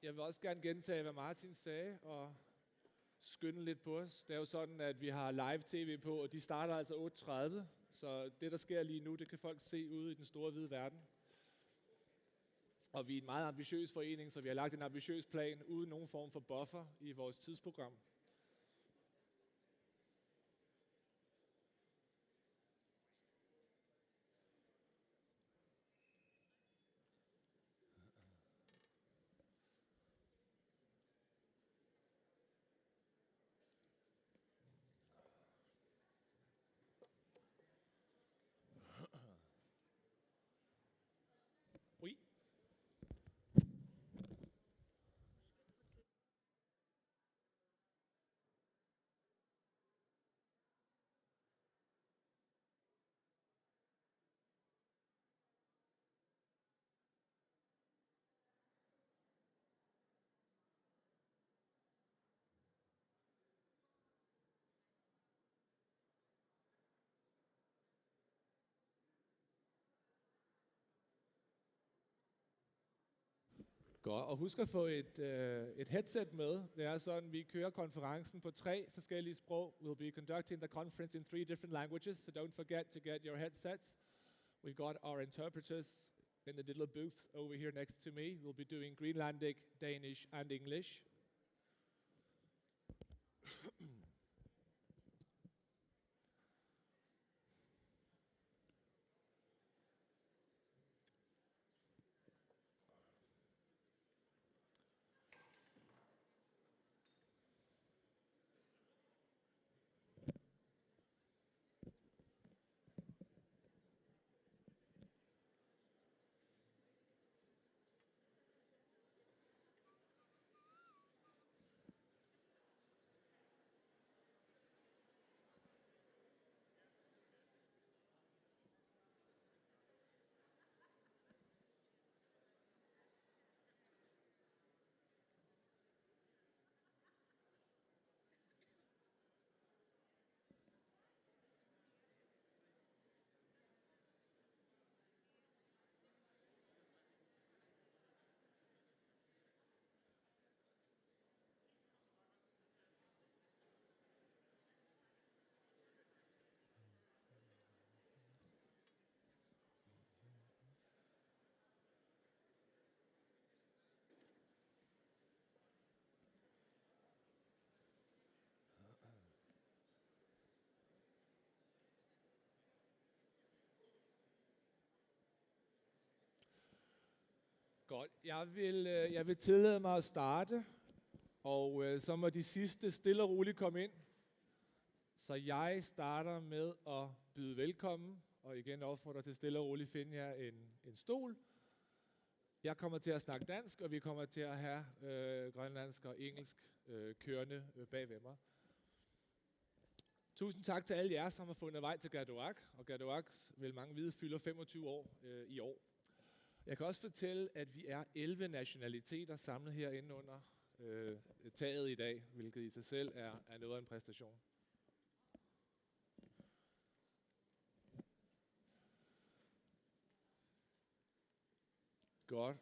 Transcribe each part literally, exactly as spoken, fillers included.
Jeg vil også gerne gentage, hvad Martin sagde, og skynde lidt på os. Det er jo sådan, at vi har live-tv på, og de starter altså otte tredive, så det, der sker lige nu, det kan folk se ude i den store hvide verden. Og vi er en meget ambitiøs forening, så vi har lagt en ambitiøs plan uden nogen form for buffer i vores tidsprogram. Oui. Godt, og husk at få et, øh, et headset med. Det er sådan, vi kører konferencen på tre forskellige sprog. We'll be conducting the conference in three different languages, so don't forget to get your headsets. We've got our interpreters in the little booth over here next to me. We'll be doing Greenlandic, Danish, and English. Godt. Jeg vil, øh, jeg vil tillade mig at starte, og øh, så må de sidste stille og roligt komme ind. Så jeg starter med at byde velkommen, og igen opfordre til stille og roligt finde jer en, en stol. Jeg kommer til at snakke dansk, og vi kommer til at have øh, grønlandsk og engelsk øh, kørende øh, bag ved mig. Tusind tak til alle jer, som har fundet vej til Katuaq, og Katuaq, vil mange vide, fylder femogtyve år øh, i år. Jeg kan også fortælle, at vi er elleve nationaliteter samlet herinde under øh, taget i dag, hvilket i sig selv er, er noget af en præstation. Godt.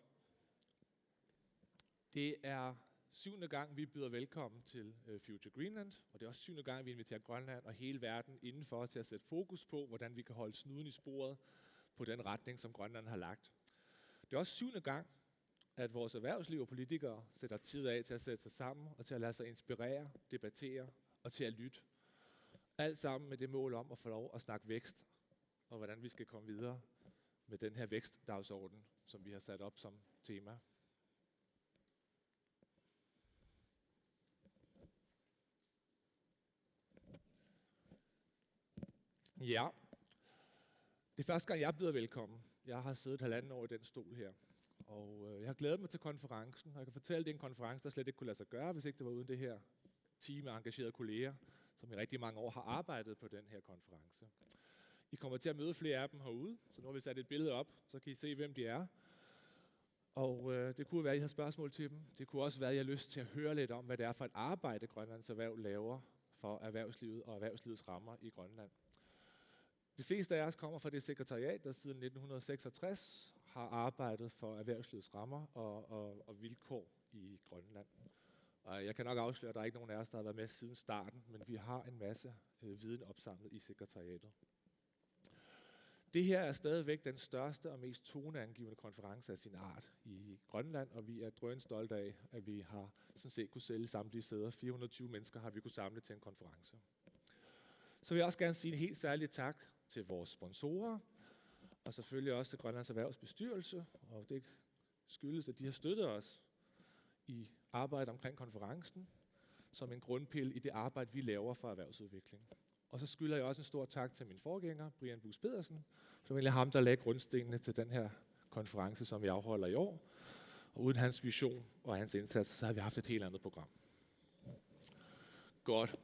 Det er syvende gang, vi byder velkommen til øh, Future Greenland, og det er også syvende gang, vi inviterer Grønland og hele verden indenfor til at sætte fokus på, hvordan vi kan holde snuden i sporet på den retning, som Grønland har lagt. Det er også syvende gang, at vores erhvervsliv og politikere sætter tid af til at sætte sig sammen og til at lade sig inspirere, debattere og til at lytte. Alt sammen med det mål om at få lov at snakke vækst, og hvordan vi skal komme videre med den her vækstdagsorden, som vi har sat op som tema. Ja, det er første gang, jeg byder velkommen. Jeg har siddet halvanden år i den stol her, og øh, jeg har glædet mig til konferencen, og jeg kan fortælle, at det er en konference, der slet ikke kunne lade sig gøre, hvis ikke det var uden det her team af engagerede kolleger, som i rigtig mange år har arbejdet på den her konference. I kommer til at møde flere af dem herude, så nu har vi sat et billede op, så kan I se, hvem de er. Og øh, det kunne være, at I har spørgsmål til dem. Det kunne også være, at I har lyst til at høre lidt om, hvad det er for et arbejde, Grønlands Erhverv laver for erhvervslivet og erhvervslivets rammer i Grønland. De fleste af os kommer fra det sekretariat, der siden nitten hundrede og seksogtres har arbejdet for erhvervslivets rammer og, og, og vilkår i Grønland. Og jeg kan nok afsløre, at der er ikke nogen af os, der har været med siden starten, men vi har en masse øh, viden opsamlet i sekretariatet. Det her er stadigvæk den største og mest toneangivende konference af sin art i Grønland, og vi er drønstolte af, at vi har sådan set kunne sælge samtlige sæder. Fire hundrede og tyve mennesker har vi kunne samle til en konference. Så vil jeg også gerne sige en helt særlig tak til vores sponsorer, og selvfølgelig også til Grønlands Erhvervsbestyrelse, og det skyldes, at de har støttet os i arbejdet omkring konferencen, som en grundpille i det arbejde, vi laver for erhvervsudvikling. Og så skylder jeg også en stor tak til min forgænger, Brian Buus Pedersen, som egentlig er ham, der lagde grundstenene til den her konference, som vi afholder i år. Og uden hans vision og hans indsats, så havde vi haft et helt andet program. Godt.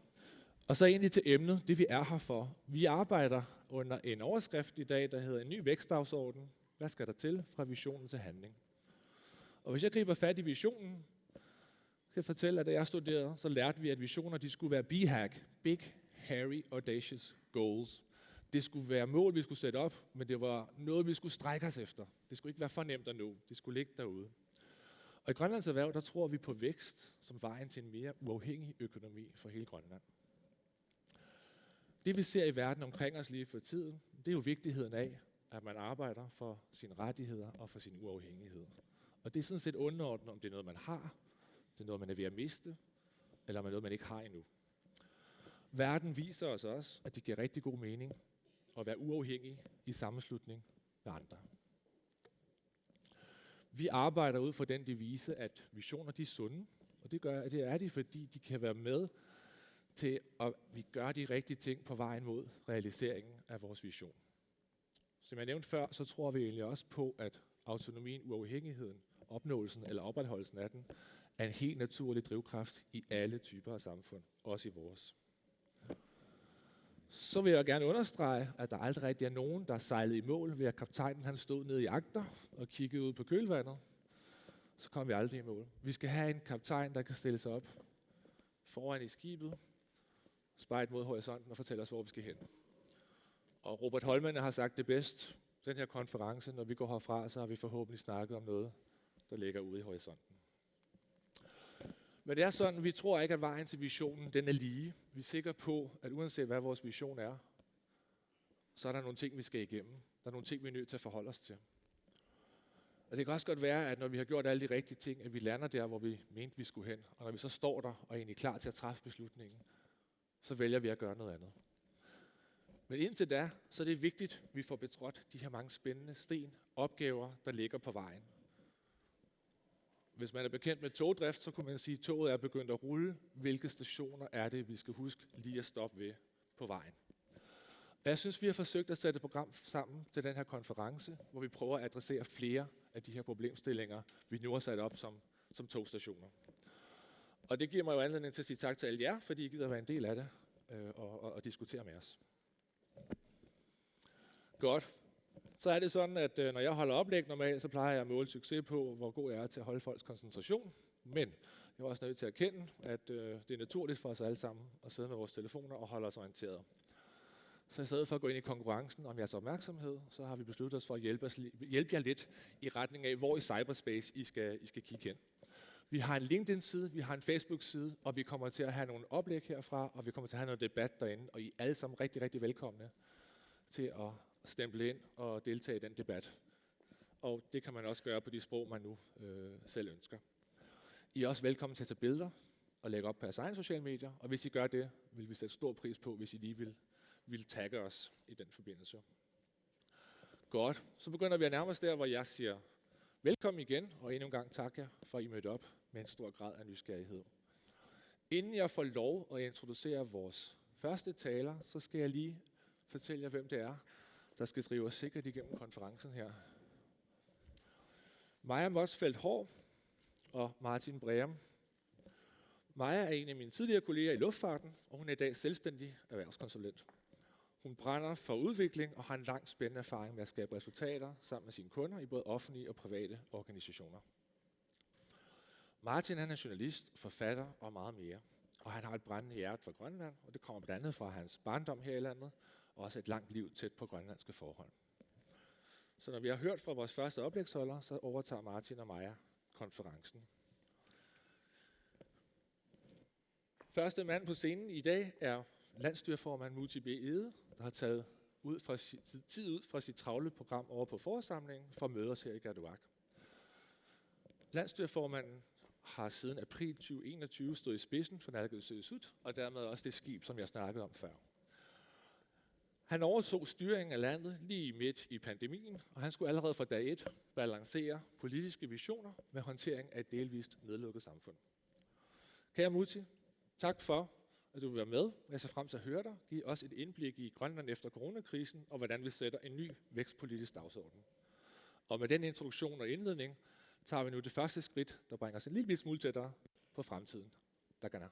Og så egentlig til emnet, det vi er her for. Vi arbejder under en overskrift i dag, der hedder en ny vækstdagsorden. Hvad skal der til fra visionen til handling? Og hvis jeg griber fat i visionen, skal jeg fortælle, at da jeg studerede, så lærte vi, at visioner, de skulle være BHAG, Big, Hairy, Audacious Goals. Det skulle være mål, vi skulle sætte op, men det var noget, vi skulle strække os efter. Det skulle ikke være for nemt at nå. Det skulle ligge derude. Og i Grønlands Erhverv, der tror vi på vækst som vejen til en mere uafhængig økonomi for hele Grønland. Det, vi ser i verden omkring os lige for tiden, det er jo vigtigheden af, at man arbejder for sine rettigheder og for sin uafhængighed. Og det er sådan set underordnet, om det er noget, man har, det er noget, man er ved at miste, eller om det er noget, man ikke har endnu. Verden viser os også, at det giver rigtig god mening at være uafhængig i sammenslutning med andre. Vi arbejder ud fra den devise, at visioner, de er sunde, og det, gør, det er de, fordi de kan være med til, at vi gør de rigtige ting på vejen mod realiseringen af vores vision. Som jeg nævnte før, så tror vi egentlig også på, at autonomien, uafhængigheden, opnåelsen eller opretholdelsen af den, er en helt naturlig drivkraft i alle typer af samfund, også i vores. Så vil jeg gerne understrege, at der aldrig rigtig er nogen, der er sejlet i mål, ved at kaptajnen, han stod nede i agter og kiggede ud på kølevandet. Så kom vi aldrig i mål. Vi skal have en kaptajn, der kan stille sig op foran i skibet, spejde mod horisonten og fortælle os, hvor vi skal hen. Og Robert Holmane har sagt det bedst: den her konference, når vi går herfra, så har vi forhåbentlig snakket om noget, der ligger ude i horisonten. Men det er sådan, vi tror ikke, at vejen til visionen, den er lige. Vi er sikre på, at uanset hvad vores vision er, så er der nogle ting, vi skal igennem. Der er nogle ting, vi er nødt til at forholde os til. Og det kan også godt være, at når vi har gjort alle de rigtige ting, at vi lander der, hvor vi mente, vi skulle hen. Og når vi så står der og er egentlig klar til at træffe beslutningen, så vælger vi at gøre noget andet. Men indtil da, så er det vigtigt, at vi får betrådt de her mange spændende sten, opgaver, der ligger på vejen. Hvis man er bekendt med togdrift, så kunne man sige, at toget er begyndt at rulle. Hvilke stationer er det, vi skal huske lige at stoppe ved på vejen? Og jeg synes, vi har forsøgt at sætte et program sammen til den her konference, hvor vi prøver at adressere flere af de her problemstillinger, vi nu har sat op som, som togstationer. Og det giver mig jo anledning til at sige tak til alle jer, fordi I gider være en del af det øh, og, og, og diskutere med os. Godt. Så er det sådan, at øh, når jeg holder oplæg normalt, så plejer jeg at måle succes på, hvor god jeg er til at holde folks koncentration. Men jeg er også nødt til at erkende, at øh, det er naturligt for os alle sammen at sidde med vores telefoner og holde os orienteret. Så i stedet for at gå ind i konkurrencen om jeres opmærksomhed, så har vi besluttet os for at hjælpe, os, hjælpe jer lidt i retning af, hvor i cyberspace I skal, I skal kigge hen. Vi har en LinkedIn-side, vi har en Facebook-side, og vi kommer til at have nogle oplæg herfra, og vi kommer til at have noget debat derinde, og I er alle sammen rigtig, rigtig velkomne til at stemple ind og deltage i den debat. Og det kan man også gøre på de sprog, man nu øh, selv ønsker. I er også velkommen til at tage billeder og lægge op på jeres egne sociale medier, og hvis I gør det, vil vi sætte stor pris på, hvis I lige vil, vil tagge os i den forbindelse. Godt, så begynder vi at nærme os der, hvor jeg siger velkommen igen, og endnu en gang tak jer for, at I mødte op med en stor grad af nysgerrighed. Inden jeg får lov at introducere vores første taler, så skal jeg lige fortælle jer, hvem det er, der skal drive os sikkert igennem konferencen her. Maja Motzfeldt Haahr og Martin Breum. Maja er en af mine tidligere kolleger i luftfarten, og hun er i dag selvstændig erhvervskonsulent. Hun brænder for udvikling og har en lang spændende erfaring med at skabe resultater sammen med sine kunder i både offentlige og private organisationer. Martin, han er journalist, forfatter og meget mere. Og han har et brændende hjerte for Grønland, og det kommer blandt andet fra hans barndom her i landet, og også et langt liv tæt på grønlandske forhold. Så når vi har hørt fra vores første oplægsholder, så overtager Martin og Maja konferencen. Første mand på scenen i dag er landsstyreformand Múte B. Egede, der har taget ud fra si-, tid ud fra sit travle program over på forsamlingen for at møde os her i Qaduaq. Landsstyreformanden har siden april tyve enogtyve stået i spidsen for Naalakkersuisut, og dermed også det skib, som jeg snakkede om før. Han overtog styringen af landet lige midt i pandemien, og han skulle allerede fra dag et balancere politiske visioner med håndtering af et delvist nedlukket samfund. Kære Múte, tak for, at du vil være med. Jeg ser frem til at høre dig give os et indblik i Grønland efter coronakrisen, og hvordan vi sætter en ny vækstpolitisk dagsorden. Og med den introduktion og indledning tager vi nu det første skridt, der bringer os en lille smule tættere på fremtiden. Takana.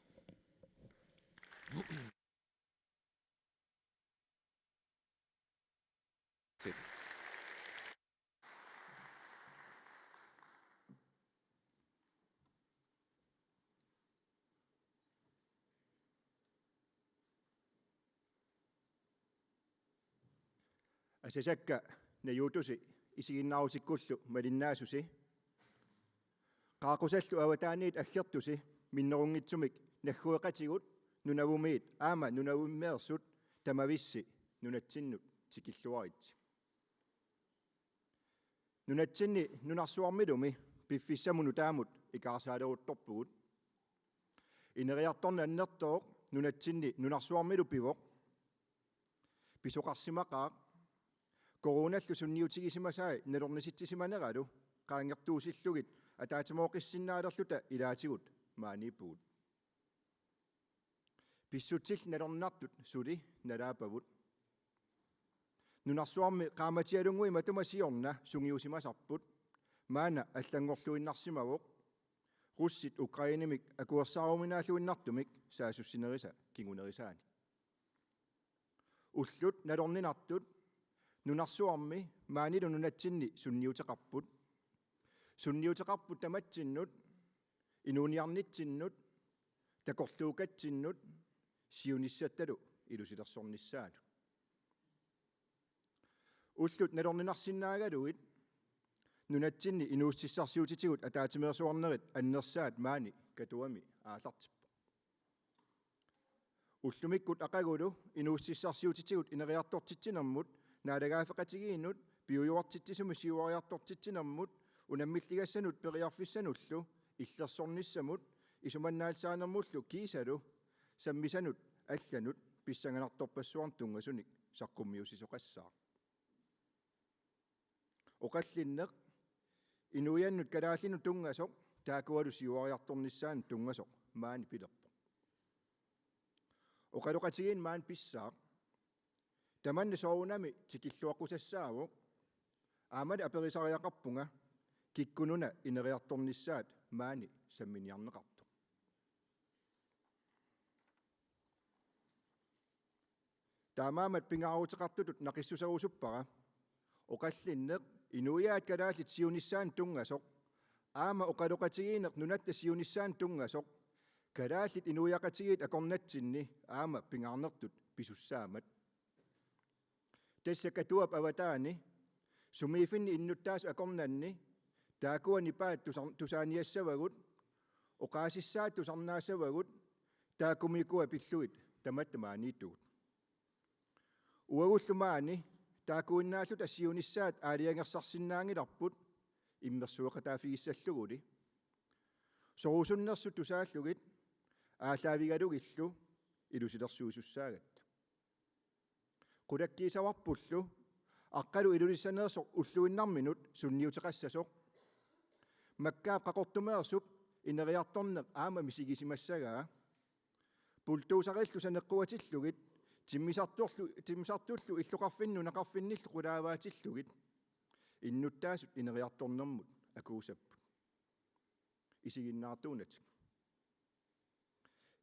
Asasakka najuuttusi isiginnaarutikkullu malinnaasusi. Qaaqqusallu avataaniit aggertusi minnerunngitsumik naggueqatigut Nunavumiit aamma nunavummeersut tamavissi nunatsinnut tikilluaritsi. Nunatsinni nunarsuarmilumi piffissamut nutaamut ikaarsaaleruuttorpugut. Ineriartorneq annertooq nunatsinni nunarsuarmilu pivoq. Pisoqarsimaqaaq. Coronallu sunniutigisimasai nalornisitsisimaneralu qaangertuusillugit ataatsimooqqissinnaalerluta ilaatigut maaniippugut. Pissutsit nalornartut suli nalaapavut. Nunarsuarmi qaammatsialunnguit matuma siorna sungiusimasarput. Maanna allanngorluinnarsimavoq. Russit Ukrainemik akuersaaruminaalluinnartumik saassussinerisa kingunerisaanik. Ullut nalorninartut nunarsuarmi maanilu nunatsinni sunniuteqarput. Sunniuteqarput tamatsinnut, inuuniarnitsinnut, takorluukkatsinnut, siunissattalu ilusilersornissaanut. Ullut nalorninarsinnaagaluit nunatsinni inuussutissarsiutitigut ataatsimeersuarnerit annersaat maani Katuami aallartippoq. Ullumikkut aqagulu inuussutissarsiutitigut ineriartortitsinermut, naalagaaffeqatigiinnut piujuartitsisumik siuariartortitsinermut, unammilligassanut periarfissanullu illersornissamut isumannaallisaanermullu kiisalu sammisanut allanut pissanganartorpassuarnut tunngasunik saqqummiussisoqassaaq. Oqallinneq inuiannut kalaallinut tunngasoq taakkualu siuariartornissaanut tunngasoq maani pilerpoq. Oqaloqatigiinneq maani pissaaq. Tamanna soorunami tikilluaqqusassaavoq. Aammalu aperisariaqarpunga, kikkununa ineriartornissaat maani samminiarneqartoq. Taamaammat pingaaruteqartutut naqissuserusuppara oqallinneq inuiaat kalaallit siunissaanut tunngasoq, aamma oqaloqatigiinneq nunatta siunissaanut tunngasoq, kalaallit inuiaqatigiit akornatsinni aamma pingaarnertut pisussaammat. Tassa Katuap avataani sumiiffinni innuttaasut akornanni taakkua nipaat tusar-, tusaaniassavagut, oqaasissaat tusarnaassavagut, taakkumiikkua pillugit tamatta maaniittugut. Uagullu maani taakkuinnaalluta siunissaat aalajangersarsinnaanngilarput immersueqataaffigissalluguli. Sorusunnersut tusaallugit aallaavigalugillu ilusilersuisussaagatta. Qulakkiissavarpullu Aqqalu Ilulissaneersoq ulluinnarminut sunniuteqassasoq. Makkaap Qaqortumeersup ineriartorneq aamma misigisimassagaa. Bulldooserillu saneqquatillugit, timmisartorlu, timmisartullu illoqarfinni nunaqarfinnillu qulaavaatillugit, innuttaasut ineriartornermut akuussapput. Isiginnaartuunatik.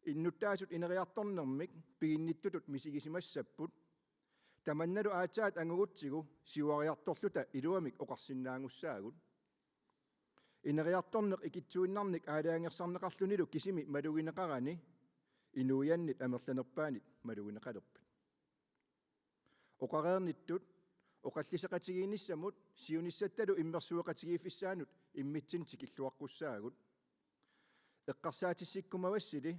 Innuttaasut ineriartornermik piginnittutut misigisimassapput. Tamannalu aatsaat angugutsigu siuariartorluta iluamik oqarsinnaanngussaagut. Ineriartorneq ikittuinnarnik aalajangersarneqarlunilu kisimi malugineqarani inuiannit amerlanerpaanit malugineqalerpat. Oqareernittut Oqalliseqatigiinnissamut siunissattalu immersueqatigiiffissaanut immitsinnut tikilluaqqussaagut. Eqqarsaatissikkumavassili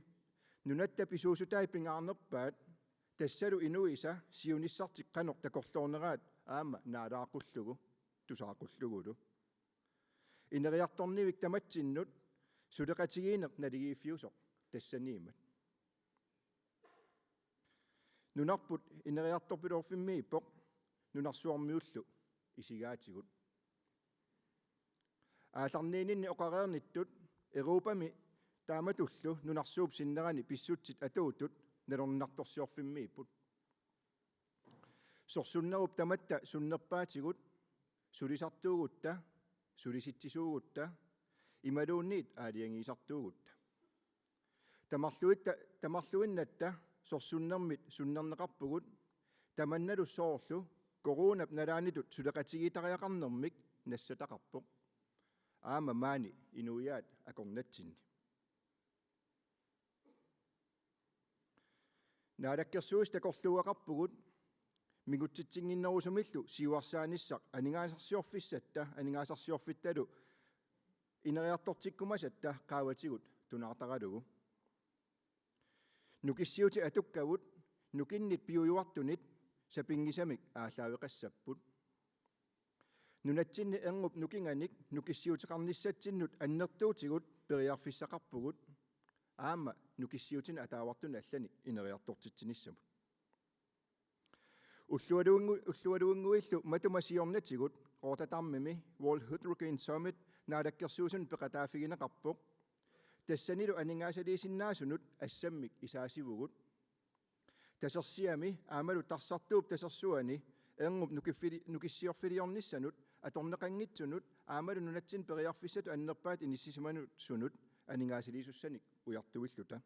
nunatta pisuussutai pingaarnerpaat, tassalu inuisa siunissartik qanoq takorloorneraat aamma naalaaqullugu, tusaaqullugulu. Ineriartornivik tamatsinnut suleqatigiinneq naligiiffiusoq tassaniimmat. Nunarput ineriartorpiloorfimmiippoq, nunarsuarmiullu isigaatigut. Aallarniinninni oqareernittut Europami taamatullu nunarsuup sinnerani pissutsit atuutut nalorninartorsiorfimmiipput. Sorsunnerup tamatta sunnerpaatigut, sulisartuugutta, sulisitsisuugutta, imaluunniit aalajangiisartuugutta. Tamarluitta, tamarluinnatta sorsunnermit sunnerneqarpugut, tamannalu soorlu coronap nalaanitut suleqatigiittariaqarnermik nassataqarpoq. Aamma maani inuiaat akornatsinni. Naalakkersuisut takorluugaqarpugut mingutsitsinnginnerusumillu siuarsaanissaq aningaasarsiorfissatta, aningaasarsiorfittalu ineriartortikkumasatta qaavatigut tunaartaralugu. Nukissiutit atukkagut nukinnit piujuartunit sapinngisamik aallaaveqassapput. Nunatsinni erngup nukinganik nukissiuteqarnissatsinnut annertuutigut periarfissaqarpugut, aamma nukissiutinik ataavartunik allanik ineriartortitsinissamut. Ullualuinngu-, ullualuinnguillu matuma siornatigut Rotterdamimi World Hydrogen Summit naalakkersuisunut peqataaffigineqarpoq. Tassanilu aningaasaliisinnaasunut assammik isaasivugut. Tasersiami aammalu Tarsartuup tasersuani erngup nukiffili-, nukissiorfiliornissanut atorneqanngitsunut aammalu nunatsinni periarfissatut annerpaatut inissisimasunut aningaasaliisussanik ujartuilluta.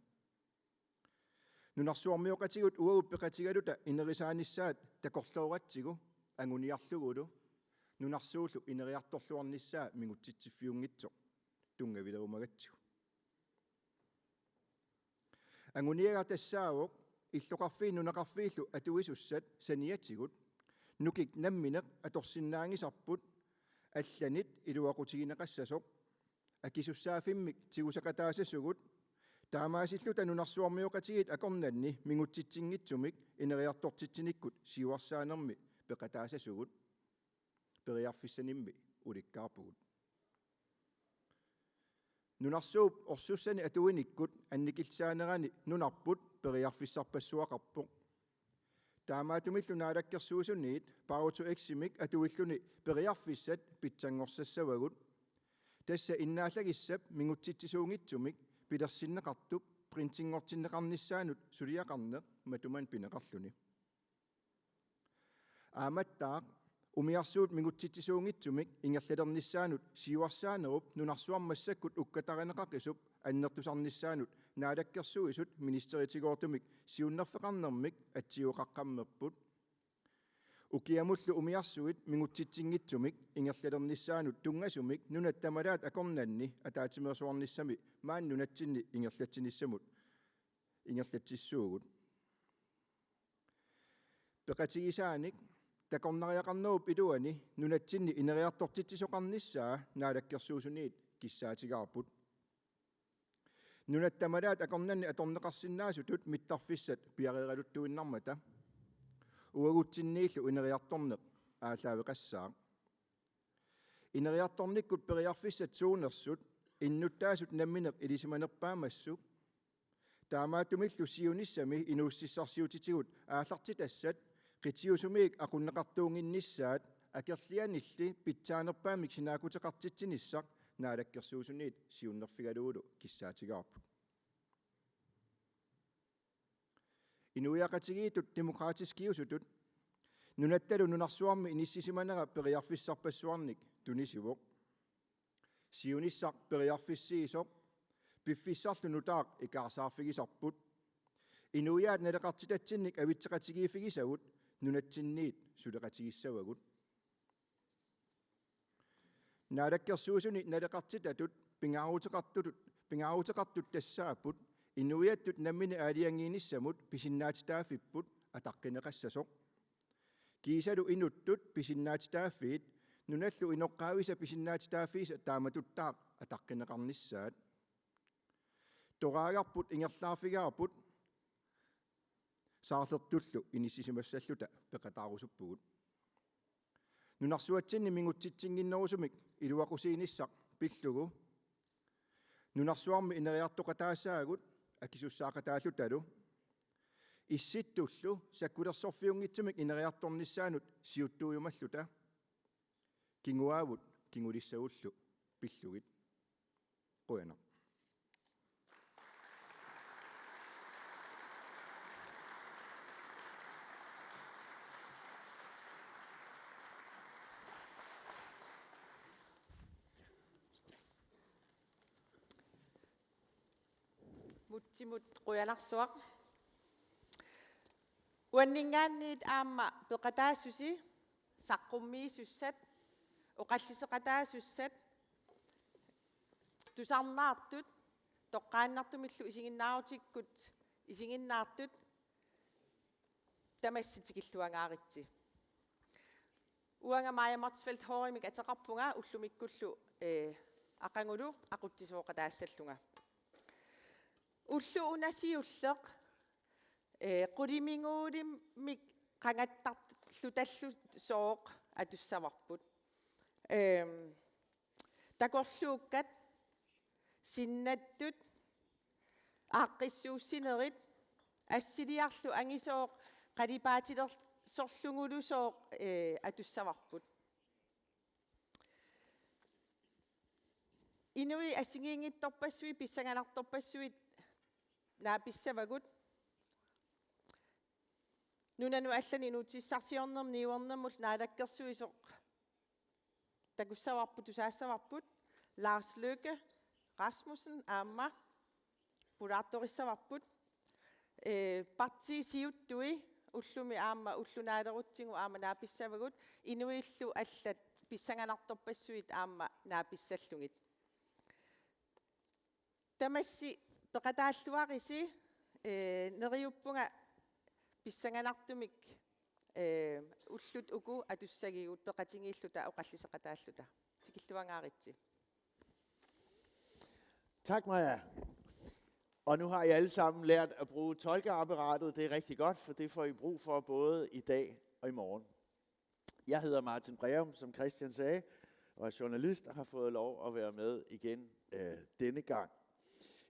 Nunarsuarmioqatigiit uagut peqatigaluta inerisaanissaat takorlooratsigu anguniarlugulu nunarsuullu ineriartorluarnissaa mingutsitsiffiunngitsoq tunngavilerumagatsigu. Anguniagaq tassaavoq illoqarfiit nunaqarfiillu atuisussat saniatigut nukik nammineq atorsinnaanngisarput allanit iluaqutigineqassasoq, akisussaaffimmik tiguseqataasasugut, taamaasilluta nunarsuarmioqatigiit akornanni mingutsitsinngitsumik ineriartortitsinikkut siuarsaanermi peqataasasugut. Periarfissanimmi ulikkaarpugut. Nunarsuup orsussani atuinikkut annikillisaanerani nunarput periarfissarpassuaqarpoq. Taamaattumillu naalakkersuisuniit Power-to-X-imik atuilluni periarfissat pitsanngorsarissavagut. Tassa innaallagissap mingutsitsisuunngitsumik pilersinneqartup printinngortinneqarnissaanut suliaqarneq matumani pineqarluni. Aammattaaq umiarsuit mingutsitsisuunngitsumik ingerlalernissaannut siuarsaanerup nunarsuarmi massakkut ukkatarineqaqisup annertusarnissaanut naalakkersuisut ministeritigoortumik siunnerfeqarnermik atsiueqaqqammerput. Ukiamullu umiarsuit mingutsitsinngitsumik ingerlalernissaannut tunngasumik nunat tamalaat akornanni ataatsimeersuarnissami maani nunatsinni ingerlatsinissamut ingerlatsissuugut. Peqatigisaanik takornariaqarnerup iluani nunatsinni ineriartortitsisoqarnissaa naalakkersuisuniit kissaatigaarput. Nunat tamalaat akornanni atorneqarsinnaasutut mittarfissat piareeraluttuinnarmata uagutsinniillu ineriartorneq aallaaveqassaaq. Ineriartornikkut periarfissat suunersut innuttaasut nammineq ilisimanerpaammassuk, taamaattumillu siunissami inuussutissarsiutitigut aallartitassat qitiusumiik aqunneqartuunnginnissaat akerlianilli pitsaanerpaamik sinaakkuteqartitsinissaq naalakkersuisuniit siunnerfigalugulu kissaatigaarput. Inuiaqatigiittut demokratiskiusutut nunattalu nunarsuarmi inissisimanera periarfissarpassuarnik tunisivoq. Siunissaq periarfissiisoq piffissarlu nutaaq ikaarsaarfigisarput. Inuiaat naleqartitatsinnik avitseqatigiiffigisagut nunatsinniit suleqatigissavagut. Naalakkersuisuni naleqartitatut pingaaruteqartutut, pingaaruteqartut tassaapput inuiattut nammineq aalajangiinissamut pisinnaatitaaffipput ataqqineqassasoq. Kiisalu inuttut pisinnaatitaaffiit, nunallu inoqqaavisa pisinnaatitaaffiisa taamatuttaaq ataqqineqarnissaat. Toraagarput ingerlaarfigaarput saarlertullu inissisimassalluta peqataarusuppugut. Nunarsuatsinni mingutsitsinnginnerusumik iluaqusiinissaq pillugu. Nunarsuarmi ineriartoqataassaagut akisussaaqataallutalu. Issittullu sakkulersorfiunngitsumik ineriartornissaanut siuttuujumalluta. Kinguaavut kingulissagullu pillugit. Qujanaq. Mutsimut qujanarsuaq. Uanninngaanniit aamma peqataassusi, saqqummiisussat, oqalliseqataasussat, tusarnaartut, toqqaannartumillu isiginnaarutikkut isiginnaartut, tamassi tikilluangaaritsi. Uanga Maja Motzfeldt Haarimik ateqarpunga, ullumikkullu, eh, aqagulu aqutsisooqataassallunga. Ulloq una siulleq, eh, qulimiguulimmik qangattarlutallusooq atussavarput. Ehm, takorluukkat, sinnattut, aaqqissuussinerit, assiliarlu angisooq qalipaatilersorluguluusooq, eh, atussavarput. Inuit assigiinngitsorpassuit, pissanganartorpassuit naapissavagut. Nunanut allanut inuussutissarsiornermut niuernermullu naalakkersuisoq takussavarput, tusaassavarput, Lars Løkke Rasmussen aamma pulaartorissavarput. Eh, partiit siuttui ullumi aamma ulloq naalerutsigu aamma naapissavagut, inuillu allat pissanganartorpassuit aamma naapissallugit. Tamassi peqataalluarisi, eh, neriuppunga pissanganartumik, eh, ullut uku atussagigut peqatigiilluta oqalliseqataalluta. Tikilluangaaritsi. Tak, Maja. Og nu har I alle sammen lært at bruge tolkeapparatet. Det er rigtig godt, for det får I brug for både i dag og i morgen. Jeg hedder Martin Breum, som Christian sagde, og er journalist og har fået lov at være med igen øh, denne gang.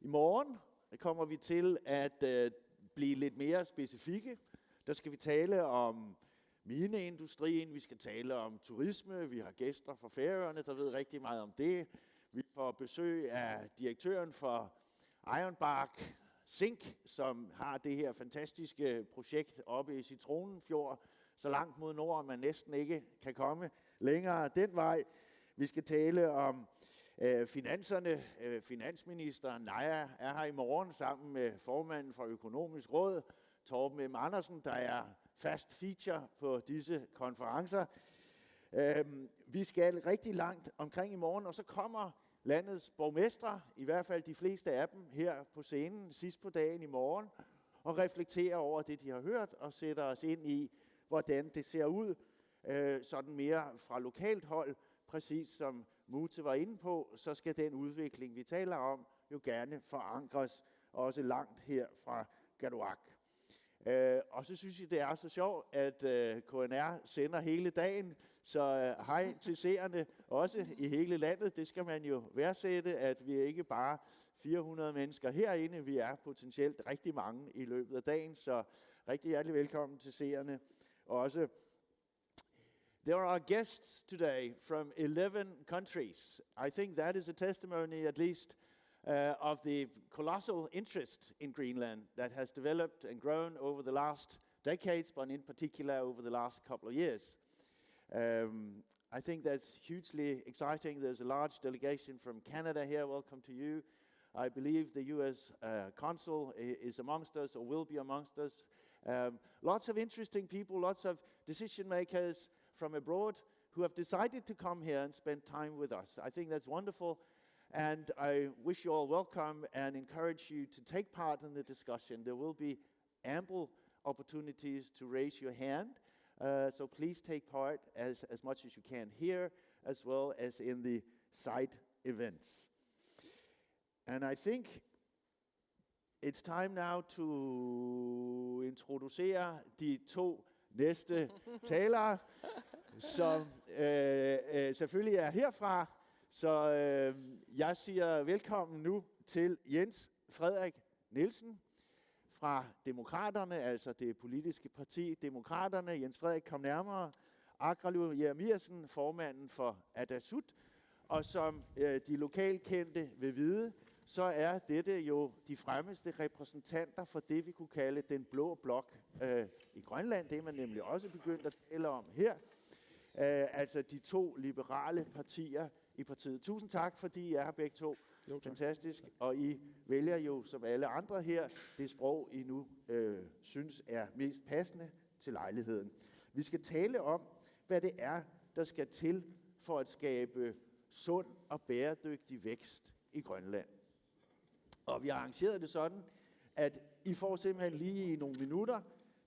I morgen kommer vi til at øh, blive lidt mere specifikke. Der skal vi tale om mineindustrien, vi skal tale om turisme, vi har gæster fra Færøerne, der ved rigtig meget om det. Vi får besøg af direktøren for Ironbark Zink, som har det her fantastiske projekt oppe i Citronenfjord, så langt mod nord, man næsten ikke kan komme længere den vej. Vi skal tale om øh, finanserne. Øh, finansministeren, Naja, er her i morgen sammen med formanden for Økonomisk Råd, Torben M. Andersen, der er fast feature på disse konferencer. Øhm, vi skal rigtig langt omkring i morgen, og så kommer landets borgmestre, i hvert fald de fleste af dem, her på scenen sidst på dagen i morgen og reflektere over det, de har hørt, og sætter os ind i, hvordan det ser ud, øh, sådan mere fra lokalt hold, præcis som Mute var inde på, så skal den udvikling, vi taler om, jo gerne forankres også langt her fra Garuak. Øh, og så synes jeg, det er så sjovt, at øh, K N R sender hele dagen, så øh, hej til seerne, også i hele landet. Det skal man jo værdsætte, at vi ikke bare fire hundrede mennesker herinde, vi er potentielt rigtig mange i løbet af dagen, så rigtig hjertelig velkommen til seerne også. There are guests today from eleven countries. I think that is a testimony, at least, uh, of the colossal interest in Greenland that has developed and grown over the last decades, but in particular over the last couple of years. Um, I think that's hugely exciting. There's a large delegation from Canada here. Welcome to you. I believe the U S uh, consul is amongst us or will be amongst us. Um, lots of interesting people, lots of decision makers from abroad who have decided to come here and spend time with us. I think that's wonderful, and I wish you all welcome and encourage you to take part in the discussion. There will be ample opportunities to raise your hand. Uh, so please take part as, as much as you can here, as well as in the side events. And I think it's time now to introducere de to næste talere, som øh, øh, selvfølgelig er herfra. Så øh, jeg siger velkommen nu til Jens Frederik Nielsen fra Demokraterne, altså det politiske parti Demokraterne. Jens Frederik, kom nærmere. Aqqalu Jeremiassen, formanden for Atassut, og som øh, de lokalkendte vil vide, så er dette jo de fremmeste repræsentanter for det, vi kunne kalde den blå blok øh, i Grønland. Det er man nemlig også begyndt at tale om her. Øh, altså de to liberale partier i partiet. Tusind tak, fordi I er her begge to. Jo, tak. Fantastisk. Og I vælger jo, som alle andre her, det sprog, I nu øh, synes er mest passende til lejligheden. Vi skal tale om, hvad det er, der skal til for at skabe sund og bæredygtig vækst i Grønland. Og vi har arrangeret det sådan, at I får simpelthen lige nogle minutter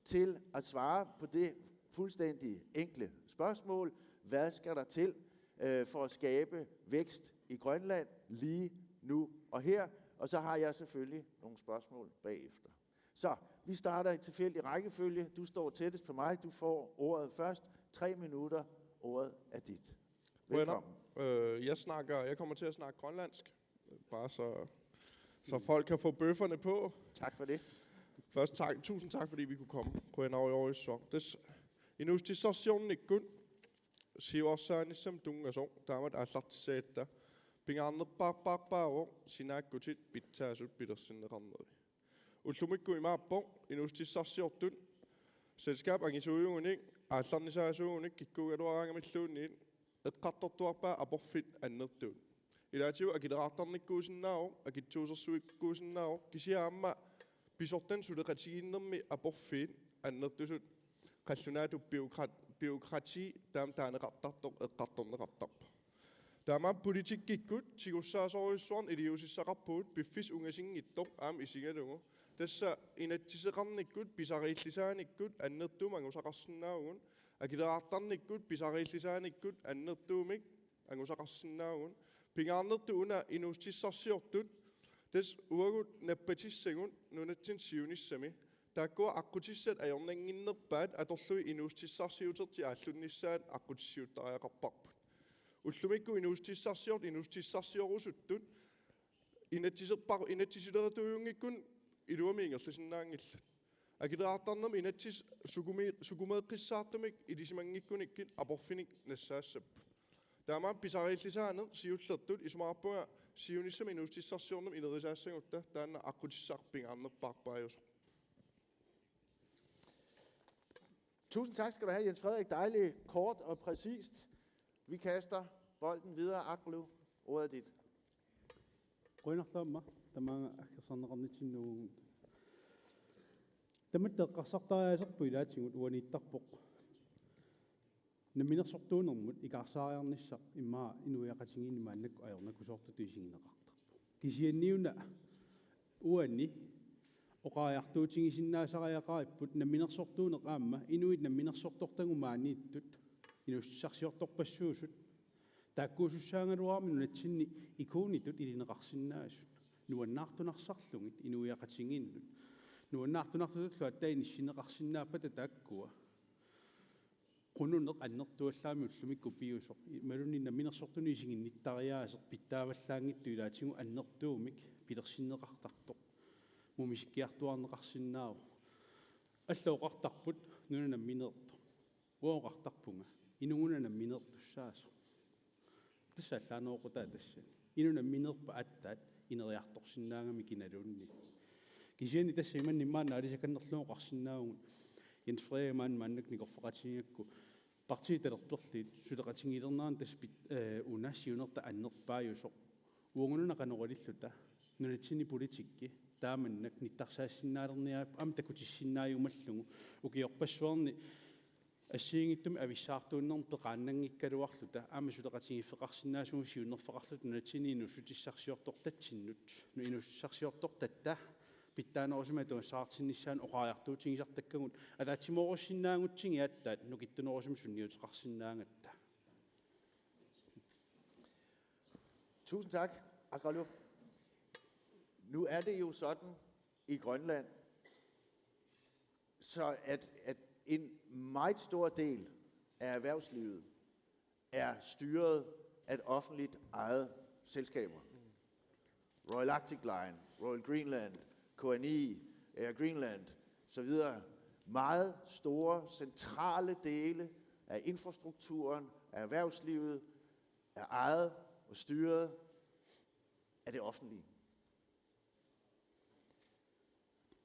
til at svare på det fuldstændig enkle spørgsmål: Hvad skal der til øh, for at skabe vækst i Grønland lige nu og her? Og så har jeg selvfølgelig nogle spørgsmål bagefter. Så vi starter i tilfældig rækkefølge. Du står tættest på mig. Du får ordet først. Tre minutter. Ordet er dit. Velkommen. Øh, jeg, snakker, jeg kommer til at snakke grønlandsk, bare så, så folk kan få bøfferne på. Tak for det. Først tak, tusind tak, fordi vi kunne komme. Qujanarujorujussuaq. Tassa inuussutissarsiornikkut siuarsaanissamut tunngasoq taamatut aallartissagitta pingaarnerpaarpaavoq sinaakkutit pitsaasut pilersinneqarneri. Ullumikkut imaappoq inuussutissarsiortut selskabit angisuujugunik aallarnisaasuugunik kikkuugaluaraangamilluunniit eqqartortuarpaat aporfik annertuut. Ilaatigut akileraartarnikkuusinnaavoq, akitsuusersuikkuusinnaavoq, kisianni aamma pisortanit suleqatigiinnermi aporfiit annertusut qallunaatut bureaukra-, bureaukrati taama taaneqartartoq eqqartorneqartarpoq. Taamaammat politikkikkut tigussaasorujussuarnik iliuusissaqarpugut piffissaq ungasinngitsoq aamma isigalugu. Tassa inatsiseqarnikkut pisariillisaanikkut annertuumik angusaqarsinnaavugut. Akileraartarnikkut pisariillisaanikkut annertuumik angusaqarsinnaavugut. Pingaarnertut una inuussutissarsiortut, tassa uagut nappatissagut nunatsinni siunissami, taakkua aqqutissat ajornannginnerpaat atorlugit inuussutissarsiutertik aallunnissaat aqqutissiuuttariaqarparput. Ullumikkut inuussutissarsiortut inuussutissarsiorusuttut inatsiserpar-, inatsisilerituujunngikkuni iluamik ingerlasinnaanngillat. Akileraartarnermi inatsit sukumi-, sukumeeqqissaartumik ilisimanngikkunikku aporfinik nassaassapput. Taamaammat pisariillisaaneq siullertut isumaqarpunga siunissami inuussutissarsiornermi inerisaassagutta taanna aqqutissaq pingaarnerpaarpaajusoq. Tusind tak skal du have, Jens Frederik. Dejligt kort og præcist. Vi kaster bolden videre. Aqqalu, ordet er dit. Qujanarlu aamma tamaanga aggersarneqarnitsinni uagut. Tamatta eqqarsartariaaserput ilaatigut uaniittarpoq namminersortuunermut ikaarsaariarnissaq immaqa inuiaqatigiinni maannakkut ajornakusoortutut isigineqartarpoq. Kisianniuna uani oqariartuutigisinnaasariaqaripput namminersortuuneq aamma inuit namminersortortagut maaniittut inuussutissarsiortorpassuusut taakkuusussaagaluarami nunatsinni ikuunitut ilineqarsinnaasut. Nuannaartunarsarlugit inuiaqatigiinnut. Nuannaartunartutullu aatsaat inissinneqarsinnaappata taakkua. Qununeq annertuallaamik ullumikkut piviusoq. Imaluunniit namminersortunut isiginnittariaaseq pitsaavallaanngitsoq ilaatigut annertuumik pilersinneqartartoq. Mumisikkiartuaarneqarsinnaavoq. Allat oqartarput nuna nammineertoq. Uanga oqartarpunga inuuna nammineertussaasoq. Tassa allaaneruqutaa tassani. Inuk nammineerpoq aatsaat ineriartorsinnaagami kinaluunniit. Kisianni tassa imannak maanna aalisakannerlugu oqarsinnaavugut. Jens Frederik maanna maannakkut nikorfaqatigiigakku partiit talerperliit suleqatigiilernerani tassa pit-, eh, una siunertaq annerpaajusoq. Uagut una qanoq ililluta nunatsinni politikki taamannak nittarsaassinnaalerniarpoq aamma takutissinnaajumallugu ukiorpassuarni assigiinngitsumik avissaartuunnermi peqaannanngikkaluarluta aamma suleqatigiiffeqarsinnaasugut siunnerfeqarluta nunatsinni inuussutissarsiortortatsinnut. Nu inuussutissarsiortortatta pitsaanerusumik atugassaartinnissaanut oqariartuutigisartakkagut, ataatsimoorussinnaagutsigit aatsaat nukittunerusumik sunniuteqarsinnaagatta. Tusind tak, Aqalu. Nu er det jo sådan i Grønland, så at, at en meget stor del af erhvervslivet er styret af offentligt ejede selskaber. Royal Arctic Line, Royal Greenland, K N I, Air Greenland, så videre. Meget store, centrale dele af infrastrukturen, af erhvervslivet, er ejet og styret af det offentlige.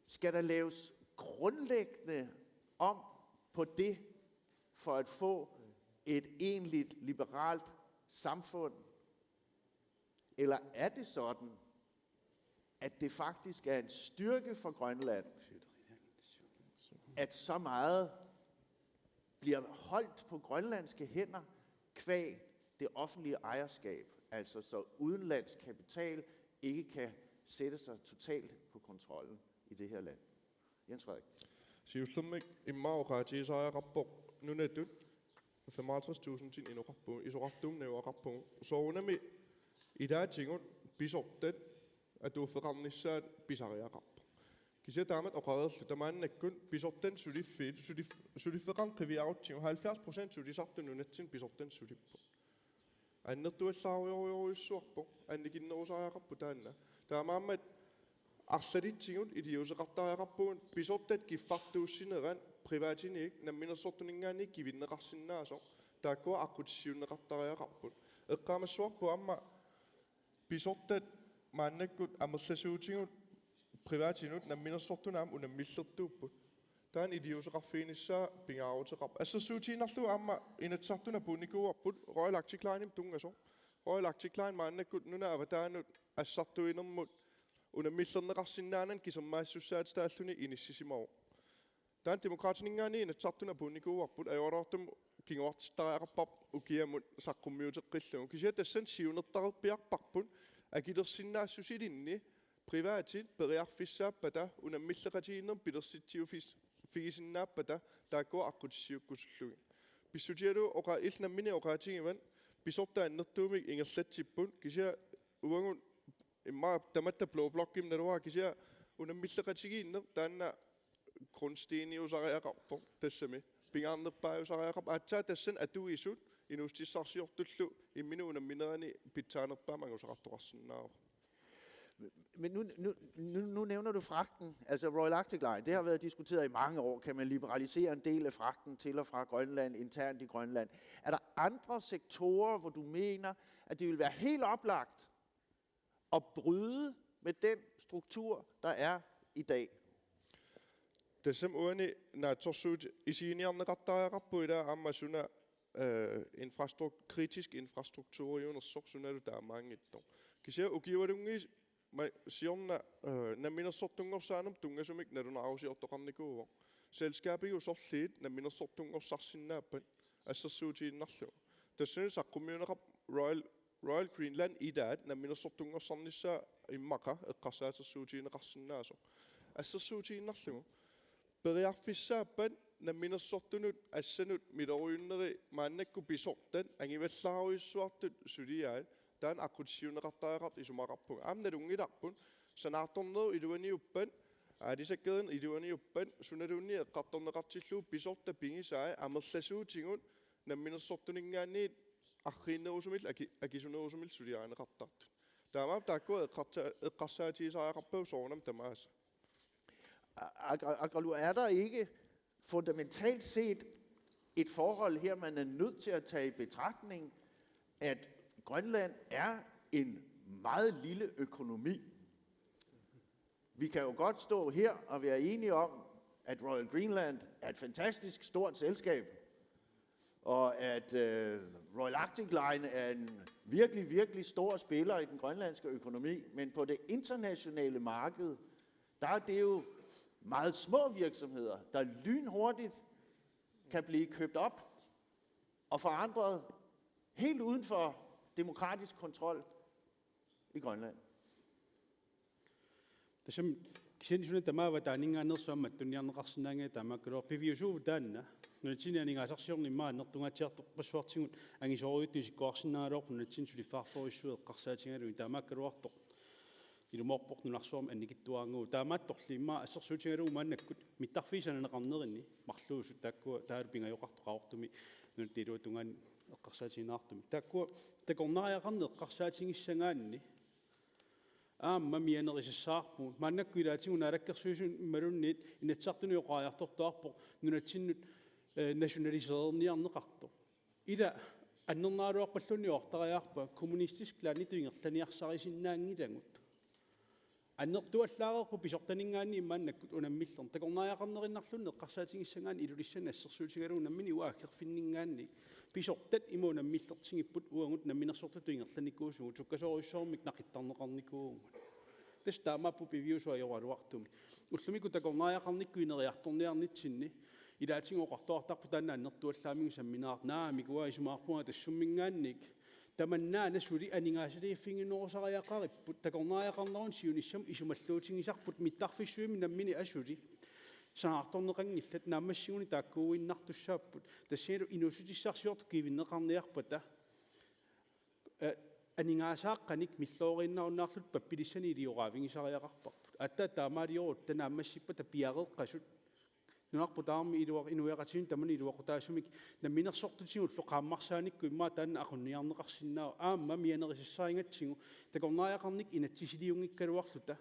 Skal der laves grundlæggende om på det, for at få et egentligt liberalt samfund? Eller er det sådan, at det faktisk er en styrke for Grønland, at så meget bliver holdt på grønlandske hænder kvæg det offentlige ejerskab, altså så udenlandsk kapital ikke kan sætte sig totalt på kontrollen i det her land? Jens Frederik. Siullermik immaqa oqaatigisariaqarpoq nunatut femoghalvtreds tusindinik inoqarpugut, isorartuumik najugaqarpugut. Soorunami ilaatigut pisortat atuuffeqarnissaat pisariaqarpoq. Kisianni taamatut oqareerluta maannakkut pisortannik suliffiit, sulif-, suliffeqarneq qiviarutsigu halvfjerds procent sulisartut nunatsinni pisortannik sulipput. Annertuallaarujorujussuarpoq, annikinnerusariaqarpoq taanna. Taamaammat arlalitsigut iliuuseqartariaqarpugut pisortat kiffartuussinerat privatiniit namminersortuninngaanniit kivinneqarsinnaasoq, taakkua aqqutissiuunneqartariaqarput. Eqqaamassavarput aamma pisortat maannakkut amerlasuutigut privatinut namminersortunut aamma unammillertuupput. Taanna iliuuseqarfiginissaa pingaaruteqarpoq. Assersuutigiinnarlugu aamma Inatsisartuni apuunnikuuarput Royal Arctic Linemut tunngasoq. Royal Arctic Line maannakkut nunat avataanut assartuinermut unammillerneqarsinnaanani kisermaassussaatitaalluni inissisimavoq. Taanna Demokraatininngaanniit Inatsisartuni apuunnikuuarput, ajoraluartumik kinguartittariaqarparput ukiamut saqqummiuteqqillugu. Kisianni tassani siunertareerpiarparput akilersinnaassusilinni privatit periarfissaappata unammilleqatigiinnermik pilersitsiuffis-, -figisinnaappata taakkua aqqutissiuukkusullugit. Pissutigalugu oqa-, illit nammineq oqaatigivat pisortat annertuumik ingerlatsipput, kisianni uagut immaqa tamatta blå blokkimik naluara, kisianni unammilleqatigiinneq taanna grundsteniusariaqarpoq tassami. Pingaarnerpaajusariaqarpoq. Aatsaat tassani atuisut inuussutissarsiortullu imminut unamminerani pitsaanerpaamik angusaqartoqarsinnaavoq. Men nu, nu, nu, nu nævner du fragten, altså Royal Arctic Line. Det har været diskuteret i mange år. Kan man liberalisere en del af fragten til og fra Grønland, internt i Grønland? Er der andre sektorer, hvor du mener, at det vil være helt oplagt at bryde med den struktur, der er i dag? Tassami uani naatsorsuut isiginiarneqartariaqarpoq, ila aamma suna, eh, infrastruk-, kritisk infrastrukturiunersoq, sunalu taamaanngitsoq. Kisianni ukiualunngiit ma-, siorna, eh, namminersortunngorsaanermut tunngasumik nalunaarusiortoqarnikuuvoq. Selskabikkut sorliit namminersortunngorsarsinnaappat assersuutigiinnarlugu. Tassani saqqummiunneqarpoq Royal, Royal Greenland ilaat namminersortunngorsarnissaa immaqa eqqarsaatersuutigineqarsinnaasoq. Assersuutigiinnarlugu periarfissaappat namminersortunut assanut miloriunneri maannakkut pisortat angivallaarujussuartut suliaat, taanna aqqutissiuunneqartariaqartoq isumaqarpunga. Aamma nalunngilarput sanaartornerup iluaniuppat, aalisakkeernerup iluaniuppat, sunaluunniit eqqartorneqartillugu pisortat pigisai amerlasuutigut namminersortuninngaanniit arriinnerusumillu aki-, akisunerusumillu suliarineqartartut. Taamaammat taakkua eqqarsa-, eqqarsaatigisariaqarpagut soorunami tamaasa. Aq-, Aqalu, er der ikke fundamentalt set et forhold her, man er nødt til at tage i betragtning, at Grønland er en meget lille økonomi? Vi kan jo godt stå her og være enige om, at Royal Greenland er et fantastisk stort selskab, og at øh, Royal Arctic Line er en virkelig, virkelig stor spiller i den grønlandske økonomi, men på det internationale marked, der er det jo meget små virksomheder, der lynhurtigt kan blive købt op og forandret helt uden for demokratisk kontrol i Grønland. Tassami Kisianni suna tamaava taaninngaanneersoq aamma tunniarneqarsinnaanngilaq, taamaakkaluartoq piviusuuvoq taanna. Nunatsinni aningaasarsiorneq immaqa annertungaatsiartorpassuartigut angisoorujussuartut isikkoqarsinnaagaluarput nunatsinni suliffeqarfiup eqqarsaatigalugit, taamaakkaluartoq ilumoorpoq nunarsuarmi annikitsuaraannguaq. Taamaattorli immaqa assersuutigalugu maannakkut mittarfiit sananeqarnerini marluusut taakkua taavalu pingajoqartoq Qaqortumi nunatta iluatungaani eqqarsaatigineqartumik. Taakkua takornariaqarneq eqqarsaatigissagaanni aamma mianerisassaarpugut. Maannakkut ilaatigut Naalakkersuisut imaluunniit Inatsisartunut oqariartortuarpoq nunatsinnut, eh, nationaliseerniarneqartoq. Ila annernaagaluarpalluunniit oqartariaqarpara kommunistisk landitut ingerlaniarsarisinnaanngilagut. Annertuallaareerpoq pisortaninngaanniit maannakkut unammillerneq. Takornariaqarnerinnarluunniit eqqarsaatigissagaanni Ilulissani assersuutigalugu nammineq uanga aggerfinninngaanniit pisortat ima unammillertigipput uagut namminersortutut ingerlanikuusugut, sukkasoorujussuarmik naqittarneqarnikuuvugut. Tassa taamaappoq piviusoq ajoraluartumik. Ullumikkut takornariaqarnikkut ineriartorniarnitsinni ilaatigut oqartoqartarpoq taanna annertuallaammigut sammineqartoq. Naamik, uanga isumaqarpunga tassumminngaanniit tamannaana suli aningaasaliiffiginerusariaqaripput, takornariaqarnerup siunissami isumalluutigisarput, mittarfissuimi nammineq asuli sanaartorneqanngillat, naammassiguni taakkuuinnartussaapput. Tassanilu inuussutissarsiortut kivinneqarniarpata, eh, aningaasaaqqanik milloriinnarunnaarluta pappilissanik ilioraavigisariaqarparput. Aatsaat taamaaliorutta naammassippata piareeqqasut nunarput tamarmi iluaq-, inuiaqatigiinnut tamanut iluaqutaasumik namminersortutigullu qaammarsaanikku immaqa taanna aqunniarneqarsinnaavoq. Aamma mianerisassarigatsigu takornariaqarnikkut inatsisiliunngikkaluarluta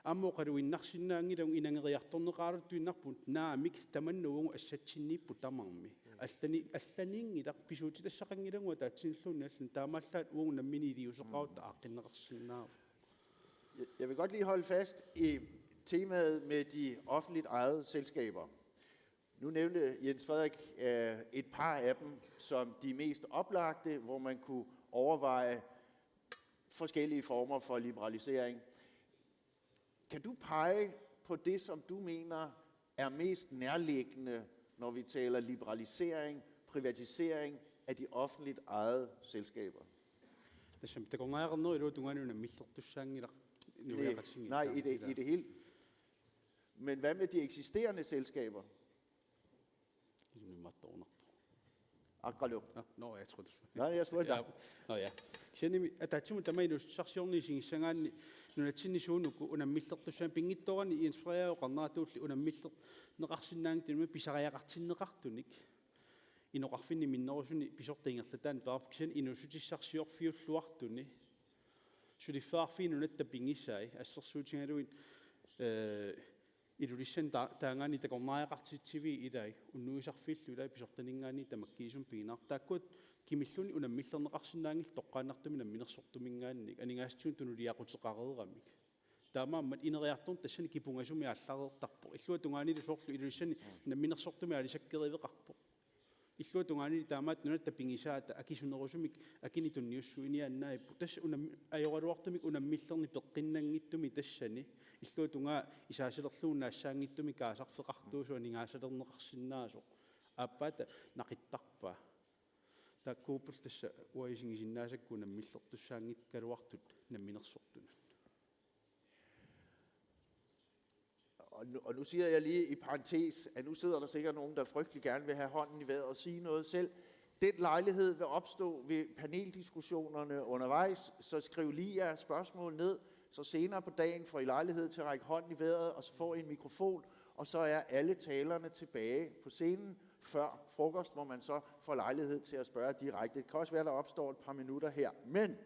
aamma oqaluinnarsinnaanngilagut, inangeriartorneqaraluttuinnarpugut. Naamik, tamanna uagut assatsinniipput tamarmi. Allani-, allaniinngilaq, pisuutitassaqanngilagut ataatsinilluunniit allanut, taamaallaat uagut nammineq iliuuseqarutta aaqqinneqarsinnaavoq. Jeg, jeg vil godt lige holde fast i temaet med de offentligt ejede selskaber. Nu nævnte Jens Frederik øh, et par af dem som de mest oplagte, hvor man kunne overveje forskellige former for liberalisering. Kan du pege på det, som du mener er mest nærliggende, når vi taler liberalisering, privatisering af de offentligt ejede selskaber? Tassami takornariaqarnerup iluatungaani unammillertussaanngilaq, inuiaqatigiit. Nej, i det, i det hele. Men hvad med de eksisterende selskaber? Ilumimattorunarpoq. Aqqalu. Ah, nå, jeg tror, du... Nej, jeg spurgte dig. Nå ja. Kisianni ataatsimut tamaat inuussutissarsiorneq isigissagaanni nunatsinni suunuku unammillertussaanngilaq, pinngitsoorani Jens Frederik oqarneratuulli unammillerneqarsinnaanngitsunik, pisariaqartinneqartunik inoqarfinni minnerusuni pisortat ingerlataanni peqarpoq, kisianni inuussutissarsiorfiulluartuni suliffeqarfiit nunatta pigisai assersuutigalugit, eh, Ilulissani ta-, taagaanni takornariaqartitsiviit ilai, unnuisarfiillu ilai, pisortaninngaanniit tamakkiisumik pigineqartut. Taakkua kimilluunniit unammillerneqarsinnaanngillat toqqaannartumik namminersortuminngaanniit, aningaasatigut tunuliaquteqareeramik. Taamaammat ineriartorneq tassani kipungasumik aallareertarpoq. Illuatungaanilu soorlu Ilulissani namminersortumik aalisakkeriveqarpoq. Illuatungaanili taamaattut nunatta pigisaata akisunerusumik akinik tunniussuiniaannaapput. Tassa unam-, ajoraluartumik unammillerneq peqqinnanngitsumik tassani. Illuatungaa isaasilerlugu naassaanngitsumik kaasarfeqartuusoq aningaasalerneqarsinnaasoq. Aappaata naqittarpaa. Taakkuupput tassa uanga isigisinnaasakka unammillertussaanngikkaluartut namminersortunut. Og nu, og nu siger jeg lige i parentes, at nu sidder der sikkert nogen, der frygtelig gerne vil have hånden i vejret og sige noget selv. Den lejlighed vil opstå ved paneldiskussionerne undervejs, så skriv lige jeres spørgsmål ned, så senere på dagen får I lejlighed til at række hånden i vejret, og så får I en mikrofon, og så er alle talerne tilbage på scenen før frokost, hvor man så får lejlighed til at spørge direkte. Det kan også være, der opstår et par minutter her. Men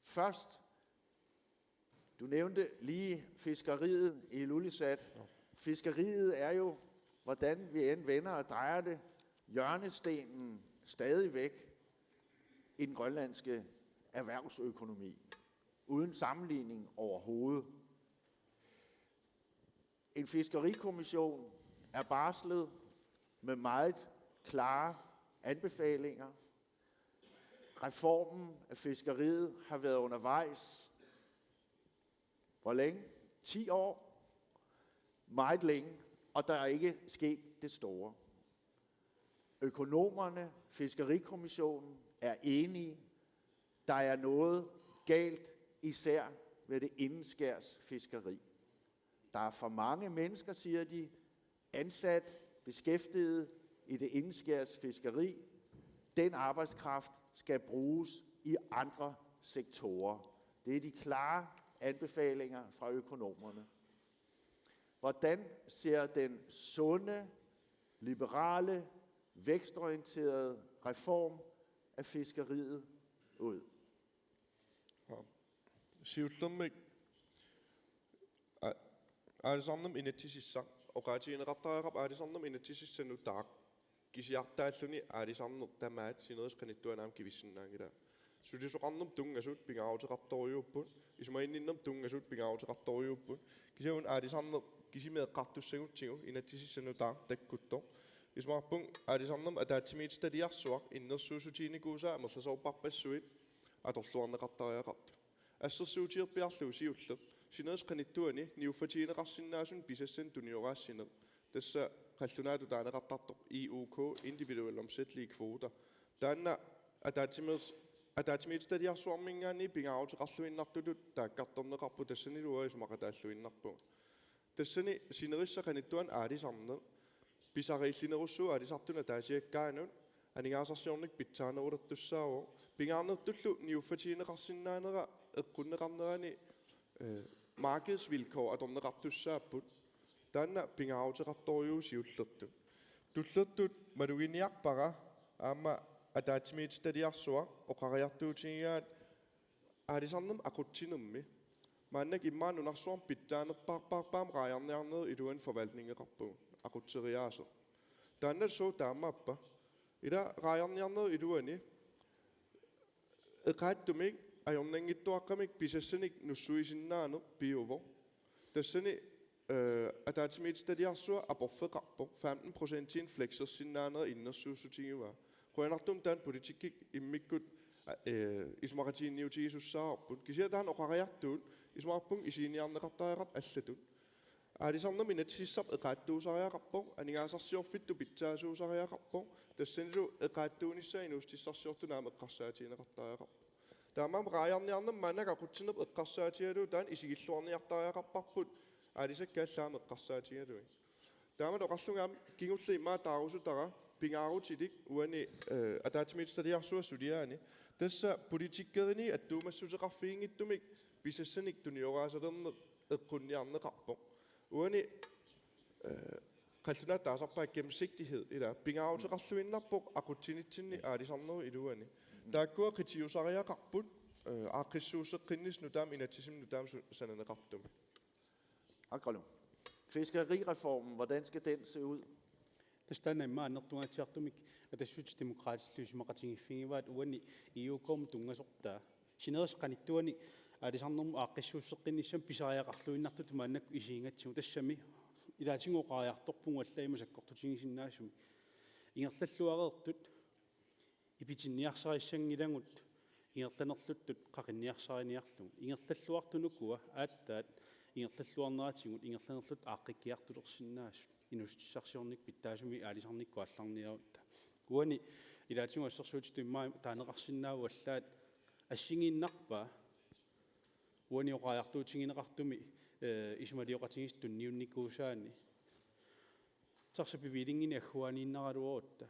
først, du nævnte lige fiskeriet i Ilulissat. Fiskeriet er jo, hvordan vi end vender og drejer det, hjørnestenen stadigvæk i den grønlandske erhvervsøkonomi. Uden sammenligning overhovedet. En fiskerikommission er barslet med meget klare anbefalinger. Reformen af fiskeriet har været undervejs. Hvor længe? Ti år. Meget længe. Og der er ikke sket det store. Økonomerne, Fiskerikommissionen, er enige. Der er noget galt, især med det indenskærs fiskeri. Der er for mange mennesker, siger de, ansat, beskæftiget i det indenskærs fiskeri. Den arbejdskraft skal bruges i andre sektorer. Det er de klare anbefalinger fra økonomerne. Hvordan ser den sunde, liberale, vækstorienterede reform af fiskeriet ud? Siullermik a-, aalisarnermut inatsisissaq oqaatigineqartariaqarpoq, aalisarnermut inatsisissaq nutaaq kisiartaalluni aalisarneq tamaat sinerissap qanittuani aamma kivissinnaanngilaa. Sulisoqarnermut tunngasut pingaaruteqartorujuupput, isumaginninnermut tunngasut pingaaruteqartorujuupput. Kisianni aalisarneq kisimi eqqartussagutsigu inatsisissaq nutaaq takkuttoq. Isumaqarpunga aalisarnermut ataatsimiititaliarsuaq innersuussutiginikuusaa amerlasoorparpassuit atorluarneqartariaqartut. Assersuutigerpiarlugu siulleq sinerissap qanittuani niuffatigineqarsinnaasunik pisassanik tunioraassineq. Tassa qallunaatut taaneqartartoq I O K, individuelle omsættelige kvoter. Taanna ataatsimiit-, ataatsimiititaliarsuarminngaanniit pingaaruteqarluinnartutut taakkartorneqarpoq, tassanilu uanga isumaqataalluinnarpunga. Tassani sinerissap qanittuani aalisarneq pisariillinerussuuvoq aalisartunut ataasiakkaanut, aningaasarsiornikkut pitsaanerulertussaavoq. Pingaarnertullu niuffatigineqarsinnaanera eqqunneqarnerani, eh, markedsvilkår atorneqartussaapput. Taanna pingaaruteqartorujuuvoq siullertut. Tullertut maluginiarpara aamma ataatsimiititaliarsuaq oqariartuutigigaat aalisarnermut aqutsinermi. Maannakkut immaqa nunarsuarmi pitsaanerpaarpaarpaamik raajarniarnerup iluani forvaltningeqarpugut aqutseriaaseq. Taanna sooq taamaappa? Ila raajarniarnerup iluani eqaattumik ajornanngitsuaqqamik pisassanik nussuisinnaaneq piuvoq. Tassani, eh, ataatsimiititaliarsuaq aporfeqarpoq, femten procentinik fleksersinnaanera innersuussutigivaa. Qujanartumik taanna politikkikkut immikkut, eh, isumaqatiginniutigisussaavarput. Kisianni taanna oqariartuut isumaqarpunga isiginiarneqartariaqartut allatut. Aalisarnermut inatsisissaq eqaattuusariaqarpoq, aningaasarsiorfittut pitsaasuusariaqarpoq, tassanilu eqaattuunissaa inuussutissarsiortunut aamma eqqarsaatigineqartariaqarpoq. Taamaammat raajarniarnermut maannakkut aqutsinerput eqqarsaatigalugu taanna isigilluarniartariaqarparput aalisakkat allat aamma eqqarsaatigalugit. Taamatut oqarlunga aamma kingulleq immaqa taarusutara pingaarutilik uani, eh, ataatsimiititaliarsuaq suliaani. Tassa politikkerinit attuumassuteqarfiginngitsumik pisassanik tunioraasalerneq eqqunniarneqarpoq. Uani, eh, qallunaatut taasarpaat gennemsigtighed, ila pingaaruteqarluinnarpoq aqutsinitsinni aalisarnerup iluani. Taakkua qitiusariaqarput, eh, aaqqissuusseqqinnissaq nutaamut inatsisimut nutaamut su-, sananeqartumik. Aqqalu. Fiskerireformen, hvordan skal den se ud? Tassa taanna immaqa annertungaatsiartumik Atassut Demokraatillu isumaqatigiiffigivaat uani I O K-mut tunngasortaa. Sinerissap qanittuani aalisarnermut aaqqissuusseqqinnissamut pisariaqarluinnartutut maannakkut isigigatsigu, tassami ilaatigut oqariartorpugut allaat ima sakkortutigisinnaasumik. Ingerlalluareertut ipitinniarsarissanngilagut ingerlanerluttut qaqinniarsariniarlugu. Ingerlalluartut ukua aatsaat ingerlalluarneratigut ingerlanerluttut aaqqikkiartulersinnaasut inuussutissarsiornikkut pitsaasumik aalisarnikkut aallarniarutta. Uani ilaatigut assersuutitut immaqa taaneqarsinnaavoq allaat assigiinnarpaa uani oqariartuutigineqartumi, eh, isumalioqatigiissut tunniunnikuusaanni. Taxabevillinginik agguaaniinnaraluarutta.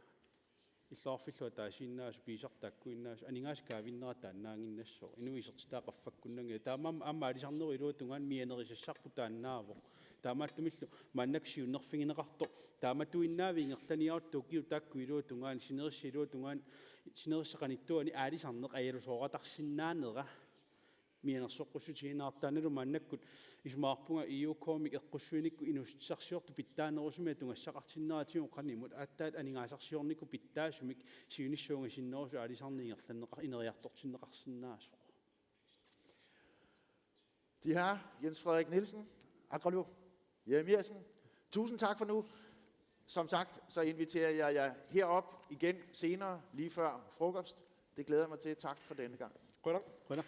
Illoqarfillu ataasiinnaasut, piisartut taakkuinnaasut, aningaasat kaavinnera taannaaginnassaaq. Inuit isertitaat qaffakkunnanngillat. Taamaammat aamma aalisarnerup iluata tungaanut mianerisassarput taannaavoq. Taamaattumillu maannakkut siunnerfigineqartoq taamatuinnaaviit ingerlaniarutta ukiut taakku iluata tungaanut, sinerissap iluata tungaanut, sinerissap qanittuani aalisarneq ajalusooratarsinnaanera mianersoqqussutiginaartoq. Taannalu maannakkut isumaqarpunga I O K-mik eqqussuinikkut inuussutissarsiortut pitsaanerusumik atugassaqartinneratigut qanimut aatsaat aningaasarsiornikkut pitsaasumik siunissaq ungasinnerusoq aalisarneq ingerlanneqar-, ineriartortinneqarsinnaasoq. De har Jens Frederik Nielsen, Aqqalu Jeremiassen. Tusind tak for nu. Som sagt, så inviterer jeg jer herop igen senere, lige før frokost. Det glæder jeg mig til. Tak for denne gang. Qujanaq. Qujanaq.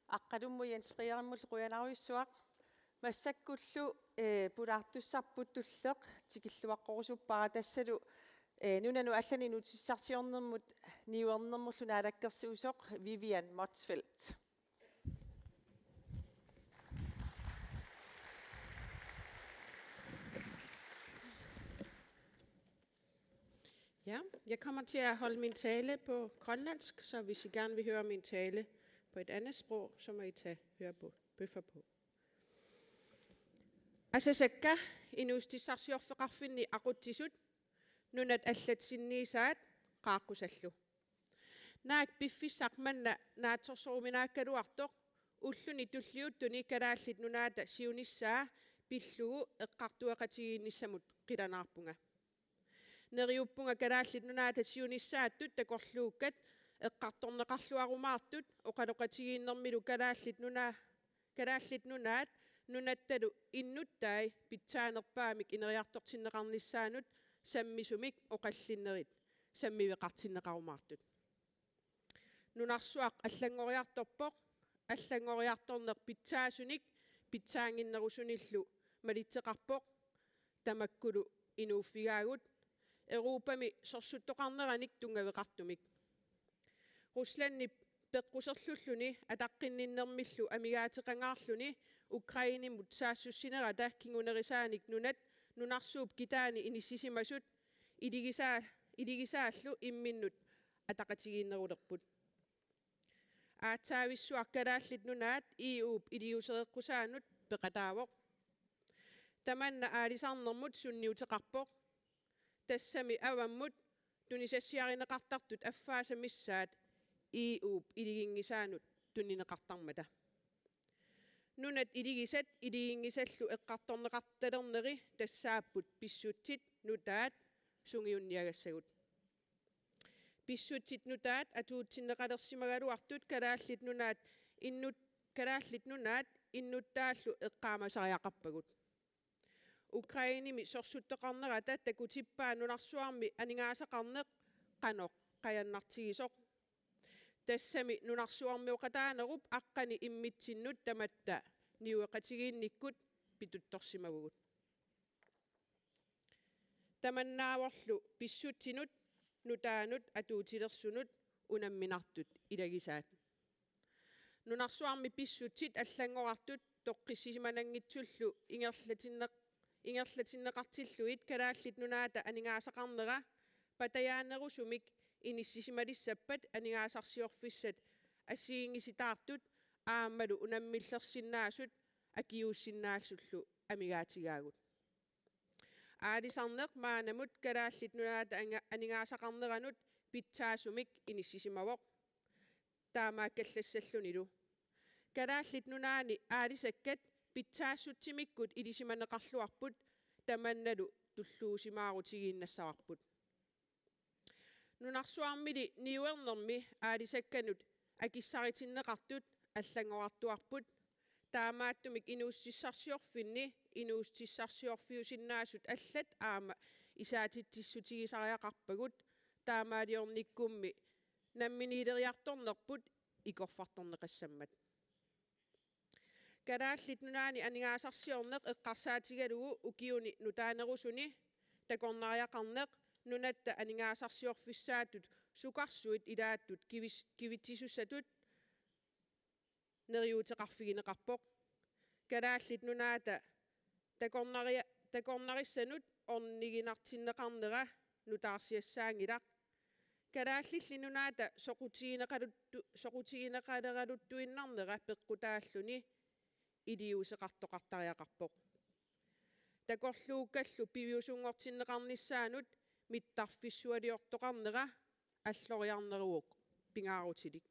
Aqqalummut Jens Frederikimullu qujanarujussuaq. Massakkullu, eh, pulaartussarput tulleq tikilluaqqorusuppara, tassalu Ee, nunanut allanut inuussutissarsiornermut niuernermullu naalakkersuisoq Vivian Motzfeldt. Ja, jeg kommer til at holde min tale på grønlandsk, så hvis I gerne vil høre min tale på et andet sprog, så må I tage hørebøffer på. Asasakka inuussutissarsiorfeqarfinni aqutsisut, nunat allat sinniisaat qaaqqusallu. Naak piffissaq manna naatsorsoruminaakkaluartoq ulluni tulliuttuni Kalaallit Nunaata siunissaa pillugu eqqartueqatigiinnissamut qilanaarpunga. Neriuppunga Kalaallit Nunaata siunissaattut takorluukkat eqqartorneqarluarumaartut oqaloqatigiinnermilu Kalaallit Nuna-, Kalaallit Nunaat nunattalu innuttai pitsaanerpaamik ineriartortinneqarnissaanut sammisumik oqallinnerit sammiveqartinneqarumaartut. Nunarsuaq allanngoriartorpoq, allanngoriartorneq pitsaasunik pitsaannginnerusunillu malitseqarpoq, tamakkulu inuuffigaagut, Europami sorsuttoqarneranik tunngaveqartumik. Ruslandip peqquserlulluni ataqqinninnermillu amigaateqangaarluni Ukrainemut saassussinerata kingunerisaanik nunat nunarsuup kitaani inissisimasut iligisaa-, iligisaallu imminnut ataqatigiinnerulerput. Aatsaavissuaq Kalaallit Nunaat E U-p iliuusereqqusaanut peqataavoq. Tamanna aalisarnermut sunniuteqarpoq. Tassami avammut tunisassiarineqartartut affaasa missaat E U-p iliginngisaanut tunineqartarmata. Nunat iligisat iliginngisallu eqqartorneqartalerneri tassaapput pissutsit nutaat sungiunniagassagut. Pissutsit nutaat atuutsinneqalersimagaluartut Kalaallit Nunaat innut-, Kalaallit Nunaat innuttaallu eqqaamasariaqarpagut. Ukrainemi sorsuttoqarnerata takutippaa nunarsuarmi aningaasaqarneq qanoq qajannartigisoq. Tassami nunarsuarmioqataanerup aqqani immitsinnut tamatta niueqatigiinnikkut pituttorsimavugut. Tamannaavorlu pissutsinut nutaanut atuutilersunut unamminartut ilagisaat. Nunarsuarmi pissutsit allanngorartut toqqissisimananngitsullu ingerlatinneq-, ingerlatinneqartillugit Kalaallit Nunaata aningaasaqarnera patajaanerusumik inissisimalissappata aningaasarsiorfissat assigiinngisitaartut aammalu unammillersinnaasut akiuussinnaasullu amigaatigaagut. Aalisarneq maannamut Kalaallit Nunaata anga-, aningaasaqarneranut pitsaasumik inissisimavoq. Taamaakkallassallunilu. Kalaallit Nunaanni aalisakkat pitsaassutsimikkut ilisimaneqarluarput tamannalu tulluusimaarutigiinnassavarput. Nunarsuarmili niuernermi aalisakkanut akissaritinneqartut allanngorartuarput. Taamaattumik inuussutissarsiorfinni inuussutissarsiorfiusinnaasut allat aamma isaatitsissutigisariaqarpagut, taamaaliornikkummi namminiileriartornerput ikorfartorneqassammat. Kalaallit Nunaanni aningaasarsiorneq eqqarsaatigalugu ukiuni nutaanerusuni takornariaqarneq nunatta aningaasarsiorfissaatut sukarsuit ilaattut kivis-, kivitsisussatut neriuuteqarfigineqarpoq. Kalaallit Nunaata takornaria-, takornarissanut orniginartinneqarnera nutaarsiassaanngilaq. Kalaallilli Nunaata soqutigineqaluttu-, soqutigineqaleraluttuinnarnera peqqutaalluni iliuuseqartoqartariaqarpoq. Takorluukkallu piviusunngortinneqarnissaannut mittarfissualiortoqarnera alloriarneruvoq pingaarutilik.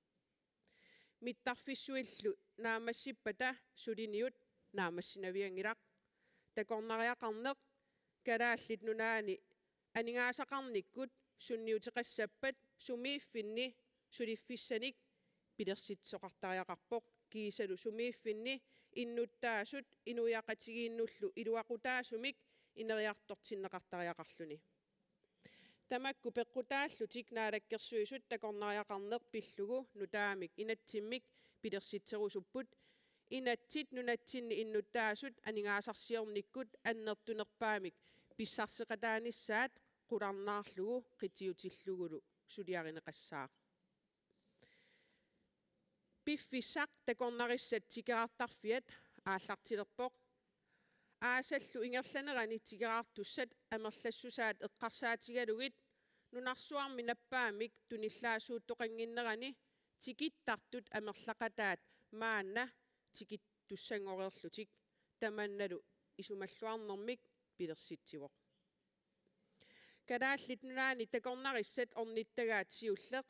Mittarfissuillu naammassippata suliniut naammassinavianngilaq. Takornariaqarneq Kalaallit Nunaanni aningaasaqarnikkut sunniuteqassappat sumiiffinni suliffissanik pilersitsisoqartariaqarpoq, kiisalu sumiiffinni innuttaasut inuiaqatigiinnullu iluaqutaasumik ineriartortinneqartariaqarluni. Tamakku peqqutaallutik Naalakkersuisut takornariaqarneq pillugu nutaamik inatsimmik pilersitserusupput, inatsit nunatsinni innuttaasut aningaasarsiornikkut annertunerpaamik pissarseqataanissaat qularnaarlugu qitiutillugulu suliarineqassaaq. Piffissaq takornarissat tikeraartarfiat aallartilerpoq. Aasallu ingerlanerani tikeraartussat amerlassusaat eqqarsaatigalugit nunarsuarmi nappaammik tunillaasuuttoqannginnerani tikittartut amerlaqataat maanna tikittussanngoreerlutik, tamannalu isumalluarnermik pilersitsivoq. Kalaallit Nunaanni takornarissat ornittagaat siulleq,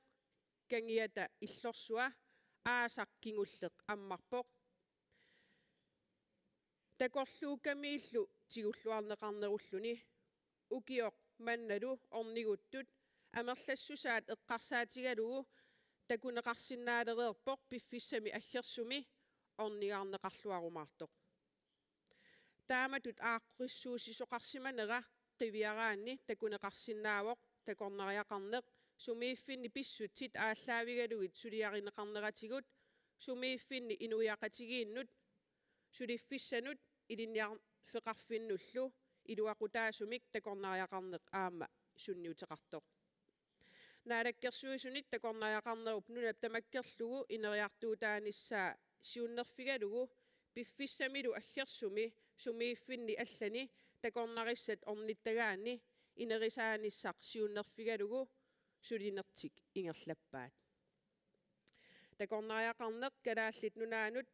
Kangiata Illorsua, aasaq kingulleq ammarpoq. Takorluukkamiillu tigulluarneqarnerulluni, ukioq mannalu orniguttut amerlassusaat eqqarsaatigalugu takuneqarsinnaalereerpoq piffissami aggersumi ornigarneqarluarumaartoq. Taamatut aaqqissuussisoqarsimanera qiviaraanni takuneqarsinnaavoq takornariaqarneq sumiiffinni pissutsit aallaavigalugit suliarineqarneratigut, sumiiffinni inuiaqatigiinnut, suliffissanut ilinniarfeqarfinnullu iluaqutaasumik takornariaqarneq aamma sunniuteqartoq. Naalakkersuisunit takornariaqarnerup nunap tamakkerlugu ineriartuutaanissaa siunnerfigalugu piffissamilu aggersumi sumiiffinni allani takornarissat ornittagaanni inerisaanissaq siunnerfigalugu sulinertik ingerlappaat. Takornariaqarneq Kalaallit Nunaannut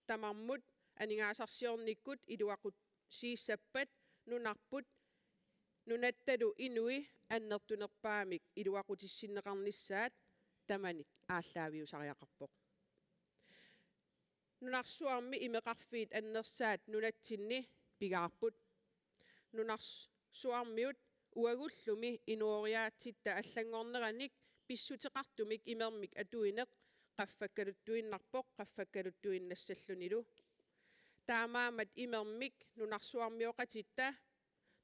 tamarmut aningaasarsiornikkut iluaqutsiissappat nunarput nunattalu inui annertunerpaamik iluaqutissinneqarnissaat tamanit aallaaviusariaqarpoq. Nunarsuarmi imeqarfiit annersaat nunatsinni pigaarput. Nunarsuarmiut uagullumi inooriaatsitta allanngorneranik pissuteqartumik imermik atuineq qaffakkaluttuinnarpoq, qaffakkaluttuinnassallunilu. Taamaammat imermik nunarsuarmioqatitta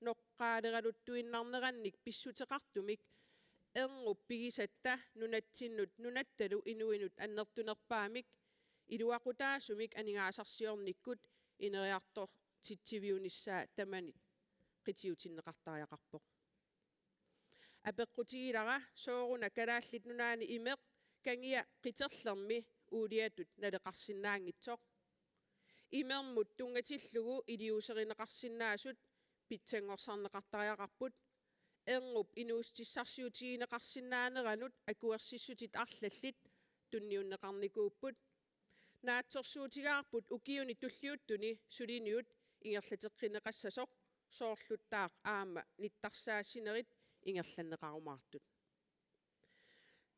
noqqaaleraluttuinnarnerannik pissuteqartumik erngup pigisatta nunatsinnut nunattalu inuinut annertunerpaamik iluaqutaasumik aningaasarsiornikkut ineriartortitsiviunissaa tamanit qitiutinneqartariaqarpoq. Apeqqutigilara, sooruna Kalaallit Nunaanni imeq Kangia qiterlermi uuliatut naleqarsinnaanngitsoq. Imermut tunngatillugu iliuuserineqarsinnaasut pitsanngorsarneqartariaqarput. Erngup inuussutissarsiutigineqarsinnaaneranut akuersissutit arlallit tunniunneqarnikuupput. Naatsorsuutigaarput ukiuni tulliuttuni suliniut ingerlateqqinneqassasoq, soorluttaaq aamma nittarsaassinerit ingerlanneqarumaartut.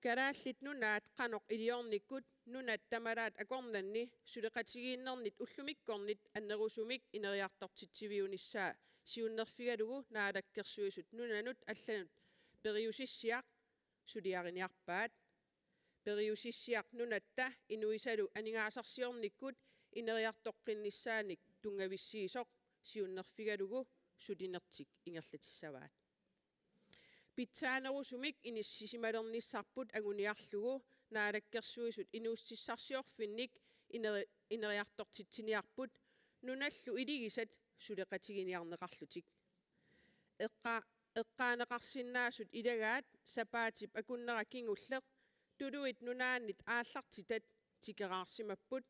Kalaallit Nunaat qanoq iliornikkut nunat tamalaat akornanni suleqatigiinnernit ullumikkornit annerusumik ineriartortitsiviunissaa siunnerfigalugu Naalakkersuisut nunanut allanut periusissiaq suliariniarpaat. Periusissiaq nunatta inuisalu aningaasarsiornikkut ineriartoqqinnissaanik tunngavissiisoq siunnerfigalugu sulinertik ingerlatissavaat. Pitsaanerusumik inissisimalernissarput anguniarlugu Naalakkersuisut inuussutissarsiorfinnik ineri-, ineriartortitsiniarput nunallu iligisat suleqatiginiarneqarlutik. Eqqa-, eqqaaneqarsinnaasut ilagaat sapaatip akunnera kingulleq tuluit nunaannit aallartitat tikeraarsimapput.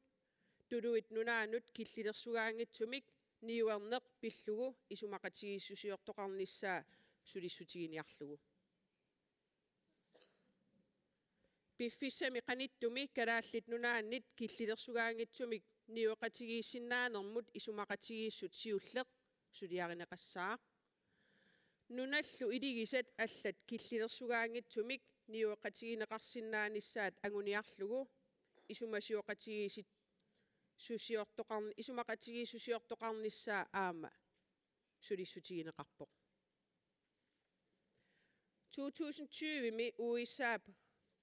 Tuluit nunaannut killilersugaanngitsumik niuerneq pillugu isumaqatigiissusiortoqarnissaa sulissutiginiarlugu. Piffissami qanittumi Kalaallit Nunaannit killilersugaanngitsumik niueqatigiissinnaanermut isumaqatigiissut siulleq suliarineqassaaq. Nunallu iligisat allat killilersugaanngitsumik niueqatigineqarsinnaanissaat anguniarlugu isumasioqatigiissit-, susiortoqarn-, isumaqatigiissusiortoqarnissaa aamma sulissutigineqarpoq. To tusind tyve-mi U S A-p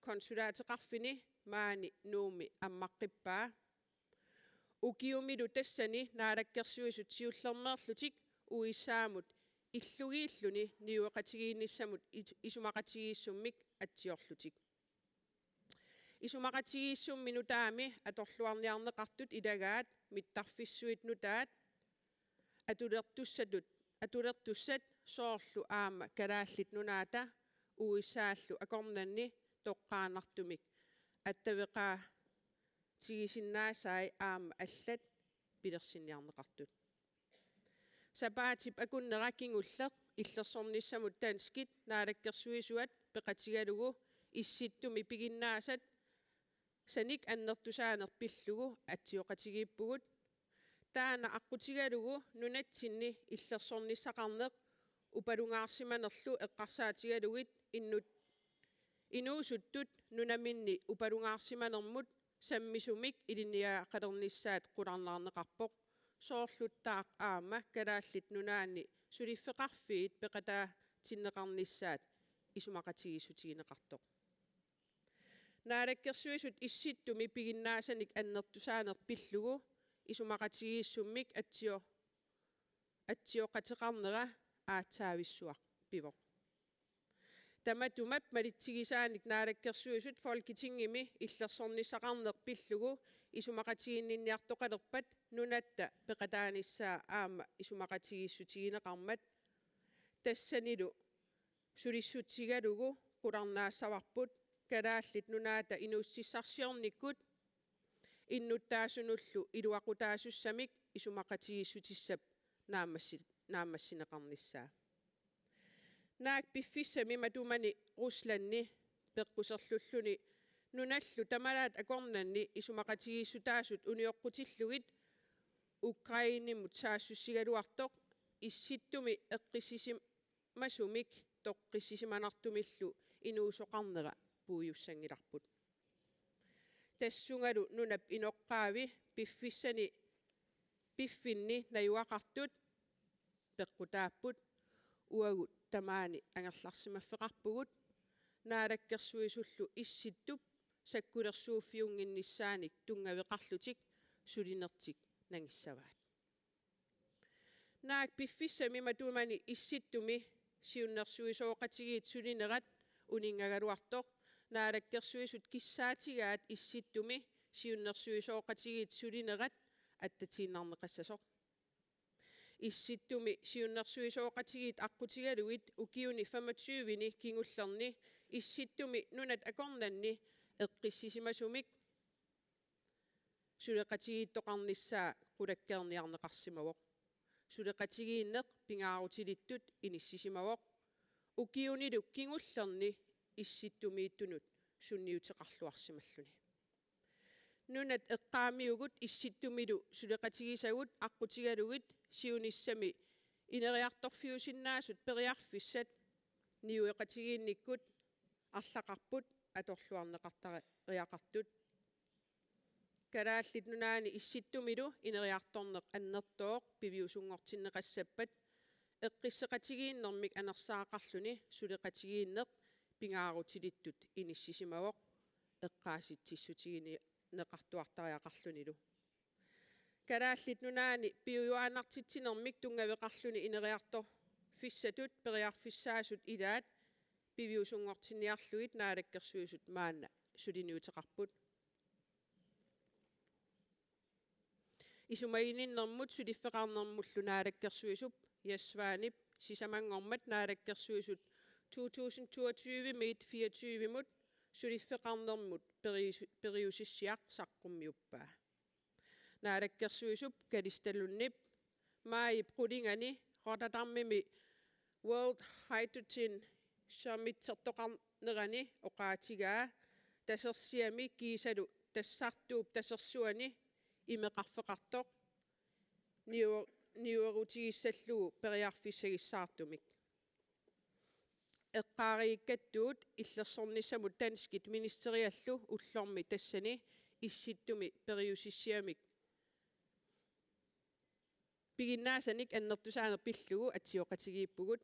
konsulaateqarfini maani Nuummi ammaqqippaa. Ukiumilu tassani Naalakkersuisut siullermeerlutik U S A-mut illugiilluni niueqatigiinnissamut it-, isumaqatigiissummik atsiorlutik. Isumaqatigiissummi nutaami atorluarniarneqartut ilagaat mittarfissuit nutaat atulertussatut atulertussat soorlu aamma Kalaallit Nunaata U S A-llu akornanni toqqaannartumik attaveqaatigisinnaasai aamma allat pilersinniarneqartut. Sapaatip akunnera kingulleq illersornissamut danskit naalakkersuisuat peqatigalugu Issittumi piginnaasat sanik annertusaaneq pillugu atsioqatigiippugut. Taanna aqqutigalugu nunatsinni illersornissaqarneq upalungaarsimanerlu eqqarsaatigalugit innut-, inuusuttut nunaminni upalungaarsimanermut sammisumik ilinniagaqalernissaat qularnaarneqarpoq. Soorluttaaq aamma Kalaallit Nunaanni suliffeqarfiit peqataatinneqarnissaat isumaqatigiissutigineqartoq. Naalakkersuisut Issittumi piginnaasanik annertusaaneq pillugu isumaqatigiissummik atsio-, atsioqateqarnera aatsaavissuaq pivoq. Tamatuma malitsigisaanik naalakkersuisut Folketingimi illersornissaqarneq pillugu isumaqatiginninniartoqalerpat nunatta peqataanissaa aamma isumaqatigiissutigineqarmat, tassanilu sulissutigalugu qularnaassavarput Kalaallit Nunaata inuussutissarsiornikkut innuttaasunullu iluaqutaasussamik isumaqatigiissutissap naammassi-, naammassineqarnissaa. Naak piffissami matumani Ruslandi peqquserlulluni nunallu tamalaat akornanni isumaqatigiissutaasut unioqqutillugit Ukrainemut saassussigaluartoq Issittumi eqqissisim-, masumik toqqissisimanartumillu inuusoqarnera puigussanngilarput. Tassungalu nunap inoqqaavi piffissani, piffinni najugaqartut peqqutaapput, uagut tamaani angerlarsimaffeqarpugut, naalakkersuisullu Issittup sakkulersuuffiunnginnissaanik tunngaveqarlutik sulinertik nangissavaat. Naak piffissami matumani Issittumi siunnersuisooqatigiit sulinerat uninngagaluartoq, naalakkersuisut kissaatigaat Issittumi siunnersuisooqatigiit sulinerat attatiinnarneqassasoq. Issittumi siunnersuisooqatigiit aqqutigalugit ukiuni femogtyveni kingullerni Issittumi nunat akornanni eqqissisimasumik suleqatigiittoqarnissaa qulakkeerniarneqarsimavoq. Suleqatigiinneq pingaarutilittut inissisimavoq, ukiunilu kingullerni Issittumiittunut sunniuteqarluarsimalluni. Nunat eqqaamiugut Issittumilu suleqatigisagut aqqutigalugit siunissami ineriartorfiusinnaasut periarfissat niueqatigiinnikkut arlaqarput atorluarneqartariaqartut. Kalaallit Nunaanni Issittumilu ineriartorneq annertooq piviusunngortinneqassappat eqqisseqatigiinnermik anersaaqarluni suleqatigiinneq pingaarutilittut inissisimavoq eqqaasitsissutigineqartuartariaqarlunilu. Kalaallit Nunaanni piujuaannartitsinermik tunngaveqarluni ineriartorfissatut periarfissaasut ilaat piviusunngortinniarlugit naalakkersuisut maanna suliniuteqarput. Isumaginninnermut suliffeqarnermullu naalakkersuisup Jess Svanep sisamanngormat naalakkersuisut to tusind toogtyve-miit fireogtyve-mut suliffeqarnermut perius-, periusissiaq saqqummiuppaa. Naalakkersuisup Kalistalunnip maajip qulingani Rotterdamimi World Hydrogen Summitsertoqarnerani oqaatigaa tasersiami kiisalu tassartuup tasersuani imeqarfeqartoq niu-, niuerutigissallugu periarfissagissaartumik. Eqqaariikkattuut illersornissamut danskit ministeriallu ullormi tassani Issittumi periusissiamik piginnaasanik annertusaaneq pillugu atsioqatigiippugut.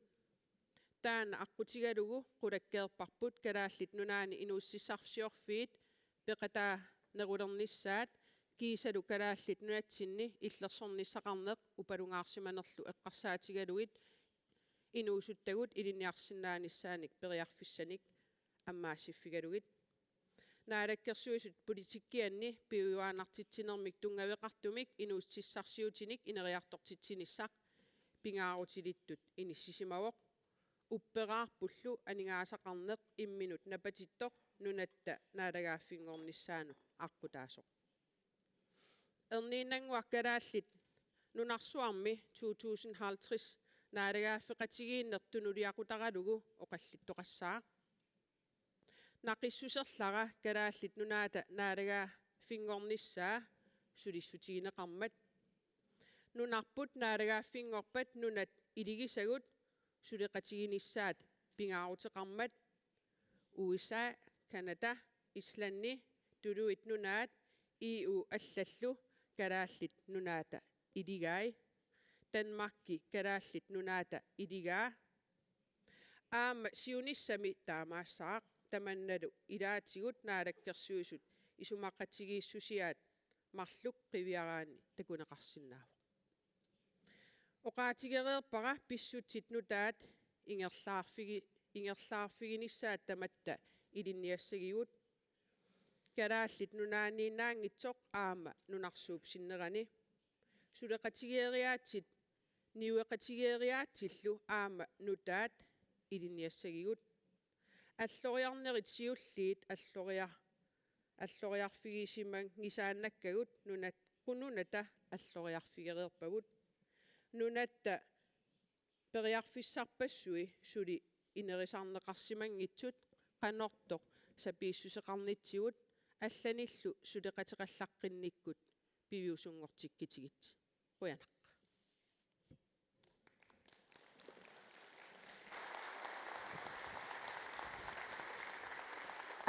Taanna aqqutigalugu qulakkeerparput Kalaallit Nunaanni inuussutissarsiorfiit peqataanerulernissaat kiisalu kalaallit nunatsinni illersornissaqarneq upalungaarsimanerlu eqqarsaatigalugit inuusuttagut ilinniarsinnaanissaanik periarfissanik ammaassiffigalugit. Naalakkersuisut politikkianni piujuaannartitsinermik tunngaveqartumik inuussutissarsiutinik ineriartortitsinissaq pingaarutilittut inissisimavoq, upperaarpullu aningaasaqarneq imminut napatittoq nunatta naalagaaffinngornissaanut aqqutaasoq. Erniinnannguaq kalaallit nunarsuarmi to tusind halvtreds naalagaaffeqatigiinneq tunuliaqutaralugu oqallittoqassaaq. Naqissuserlara Kalaallit Nunaata naalagaaffinngornissaa sulissutigineqarmat. Nunarput naalagaaffinngorpat nunat iligisagut suleqatiginissaat pingaaruteqarmat. U S A, Canada, Islandi, Tuluit Nunaat, E U allallu Kalaallit Nunaata iligai. Danmarki Kalaallit Nunaata iligaa. Aamma siunissami taamaassaaq, tamannalu ilaatigut Naalakkersuisut isumaqatigiissusiaat marluk qiviaraanni takuneqarsinnaavoq. Oqaatigereerpara pissutsit nutaat ingerlaarfigi-, ingerlaarfiginissaat tamatta ilinniassagigut. Kalaallit Nunaanniinnaanngitsoq aamma nunarsuup sinnerani. Suleqatigeeriaatsit niueqatigeeriaatsillu aamma nutaat ilinniassagigut. Alloriarnerit siulliit alloriar-, alloriarfigisimanngisaannakkagut nunat-, qununata alloriarfigereerpagut. Nunatta periarfissarpassui suli inerisarneqarsimanngitsut qanortoq sapiissuseqarnitsigut allanillu suleqateqallaqqinnikkut piviusunngortikkitigit. Qujanaq.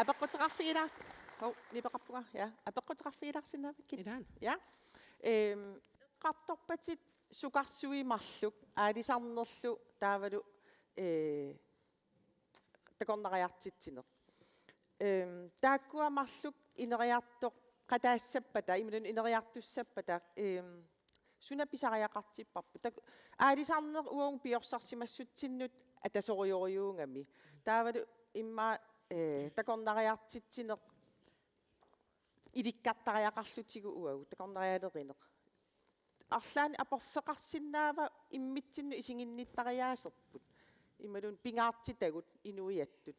Apeqquteqarfigilaars-, hov, nipeqarpunga, ja. Apeqquteqarfigilaarsinnaavakkit. Ilaana. Ja. Ehm, eqqartorpatit sukarsuit marluk, aalisarnerlu taavalu, eh, takornariartitsineq. Ehm, taakkua marluk ineriartoqataassappata, imaluunniit ineriartussappata, ehm, suna pisariaqartipparput? Tak-, aalisarneq uagut piorsarsimassutsinnut atasorujorujuugami. Taavalu immaqa, eh, takornariartitsineq ilikkartariaqarlutigu uagut, takornarialerineq. Arlaannik aporfeqarsinnaava immitsinnut isiginnittariaaserput? Imaluunniit pingaartitagut inuiattut.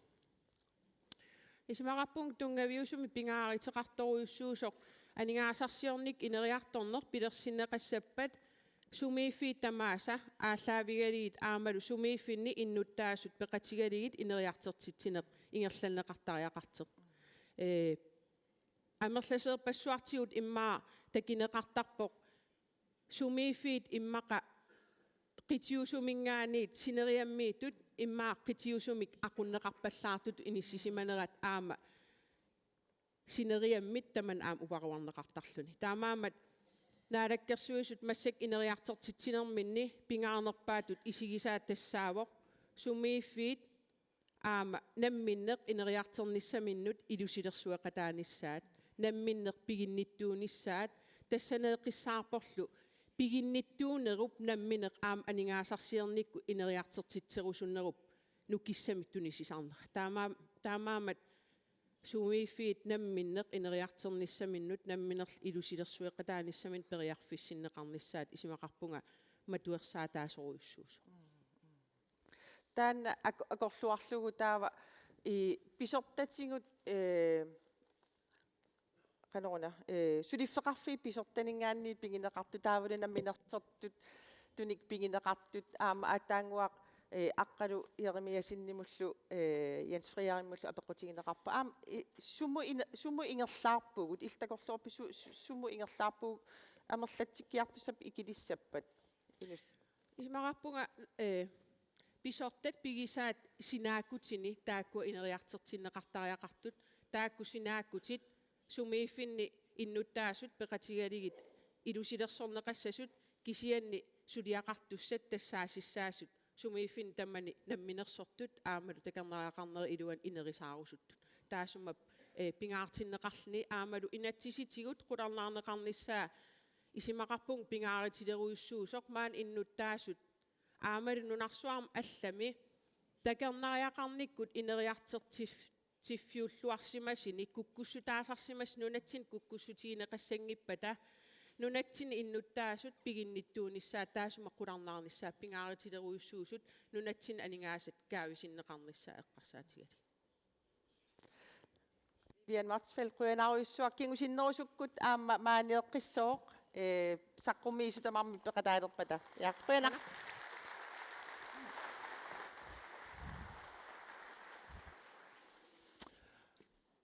Isumaqarpunga tunngaviusumik pingaaruteqartorujussuusoq aningaasarsiornikkut ineriartorneq pilersinneqassappat sumiiffiit tamaasa aallaavigalugit aammalu sumiiffinni innuttaasut peqatigalugit ineriartortitsineq ingerlanneqartariaqartoq. Ee, amerlasoorpassuartigut immaqa takuneqartarpoq sumiiffiit immaqa qitiusuminngaanniit sineriammiittut immaqa qitiusumik aqunneqarpallaartutut inissisimanerat aamma sineriammit tamanna aamma uparuarneqartarluni. Taamaammat Naalakkersuisut massakkut ineriartortitsinerminni pingaarnerpaatut isigisaat tassaavoq sumiiffiit aamma namminneq ineriartornissaminnut ilusilersueqataanissaat, namminneq piginnittuunissaat, tassaneeqqissaarporlu piginnittuunerup nammineq aamma aningaasarsiornikkut ineriartortitserusunnerup nukissamik tunisisarnera. Taama-, taamaammat sumiiffiit namminneq ineriartornissaminnut namminerlu ilusilersueqataanissaminnut periarfissinneqarnissaat isumaqarpunga matuersaataasorujussuusoq. Taanna ak-, akorluarlugu taava i pisortatigut, ee, qanoruna, ee, suliffeqarfiit pisortaninngaanniit pigineqartut taavalu namminersortut tunik pigineqartut aamma aatsaannguaq, ee, Aqqalu Jeremiassenimullu, ee, Jens Frederikimullu apeqqutigineqarpoq. Aamma, ee, sumut ine-, sumut ingerlaarpugut, illit takorloorpit su-, su-, sumut ingerlaarpugut amerlatsikkiartussappat ikilissappat? Inus. Isumaqarpunga, eh, pisortat pigisaat sinaakkutini taakkua ineriartortinneqartariaqartut, taakku sinaakkutit sumiiffinni innuttaasut peqatigalugit ilusilersorneqassasut kisianni suliaqartussat tassaasissaasut sumiiffinni tamani namminersortut aammalu takornariaqarnerup iluani inerisaarusuttut. Taassuma, eh, pingaartinneqarluni aammalu inatsisitigut qularnaarneqarnissaa isumaqarpunga pingaarutilerujussuusoq maani innuttaasut aammalu nunarsuarmi allami takornariaqarnikkut ineriartortif-, tiffiulluarsimasunik kukkussutaasarsimasut nunatsinni kukkussutigineqassanngippata nunatsinni innuttaasut piginnittuunissaat taassuma qularnaarnissaa pingaarutilerujussuusut nunatsinni aningaasat kaavisinneqarnissaa eqqarsaatigalugu. Vivian Motzfeldt, qujanarujussuaq, kingusinnerusukkut aamma maaneeqqissooq, ee, saqqummiissut tamarmik peqataalerpata. Ja, qujanaq.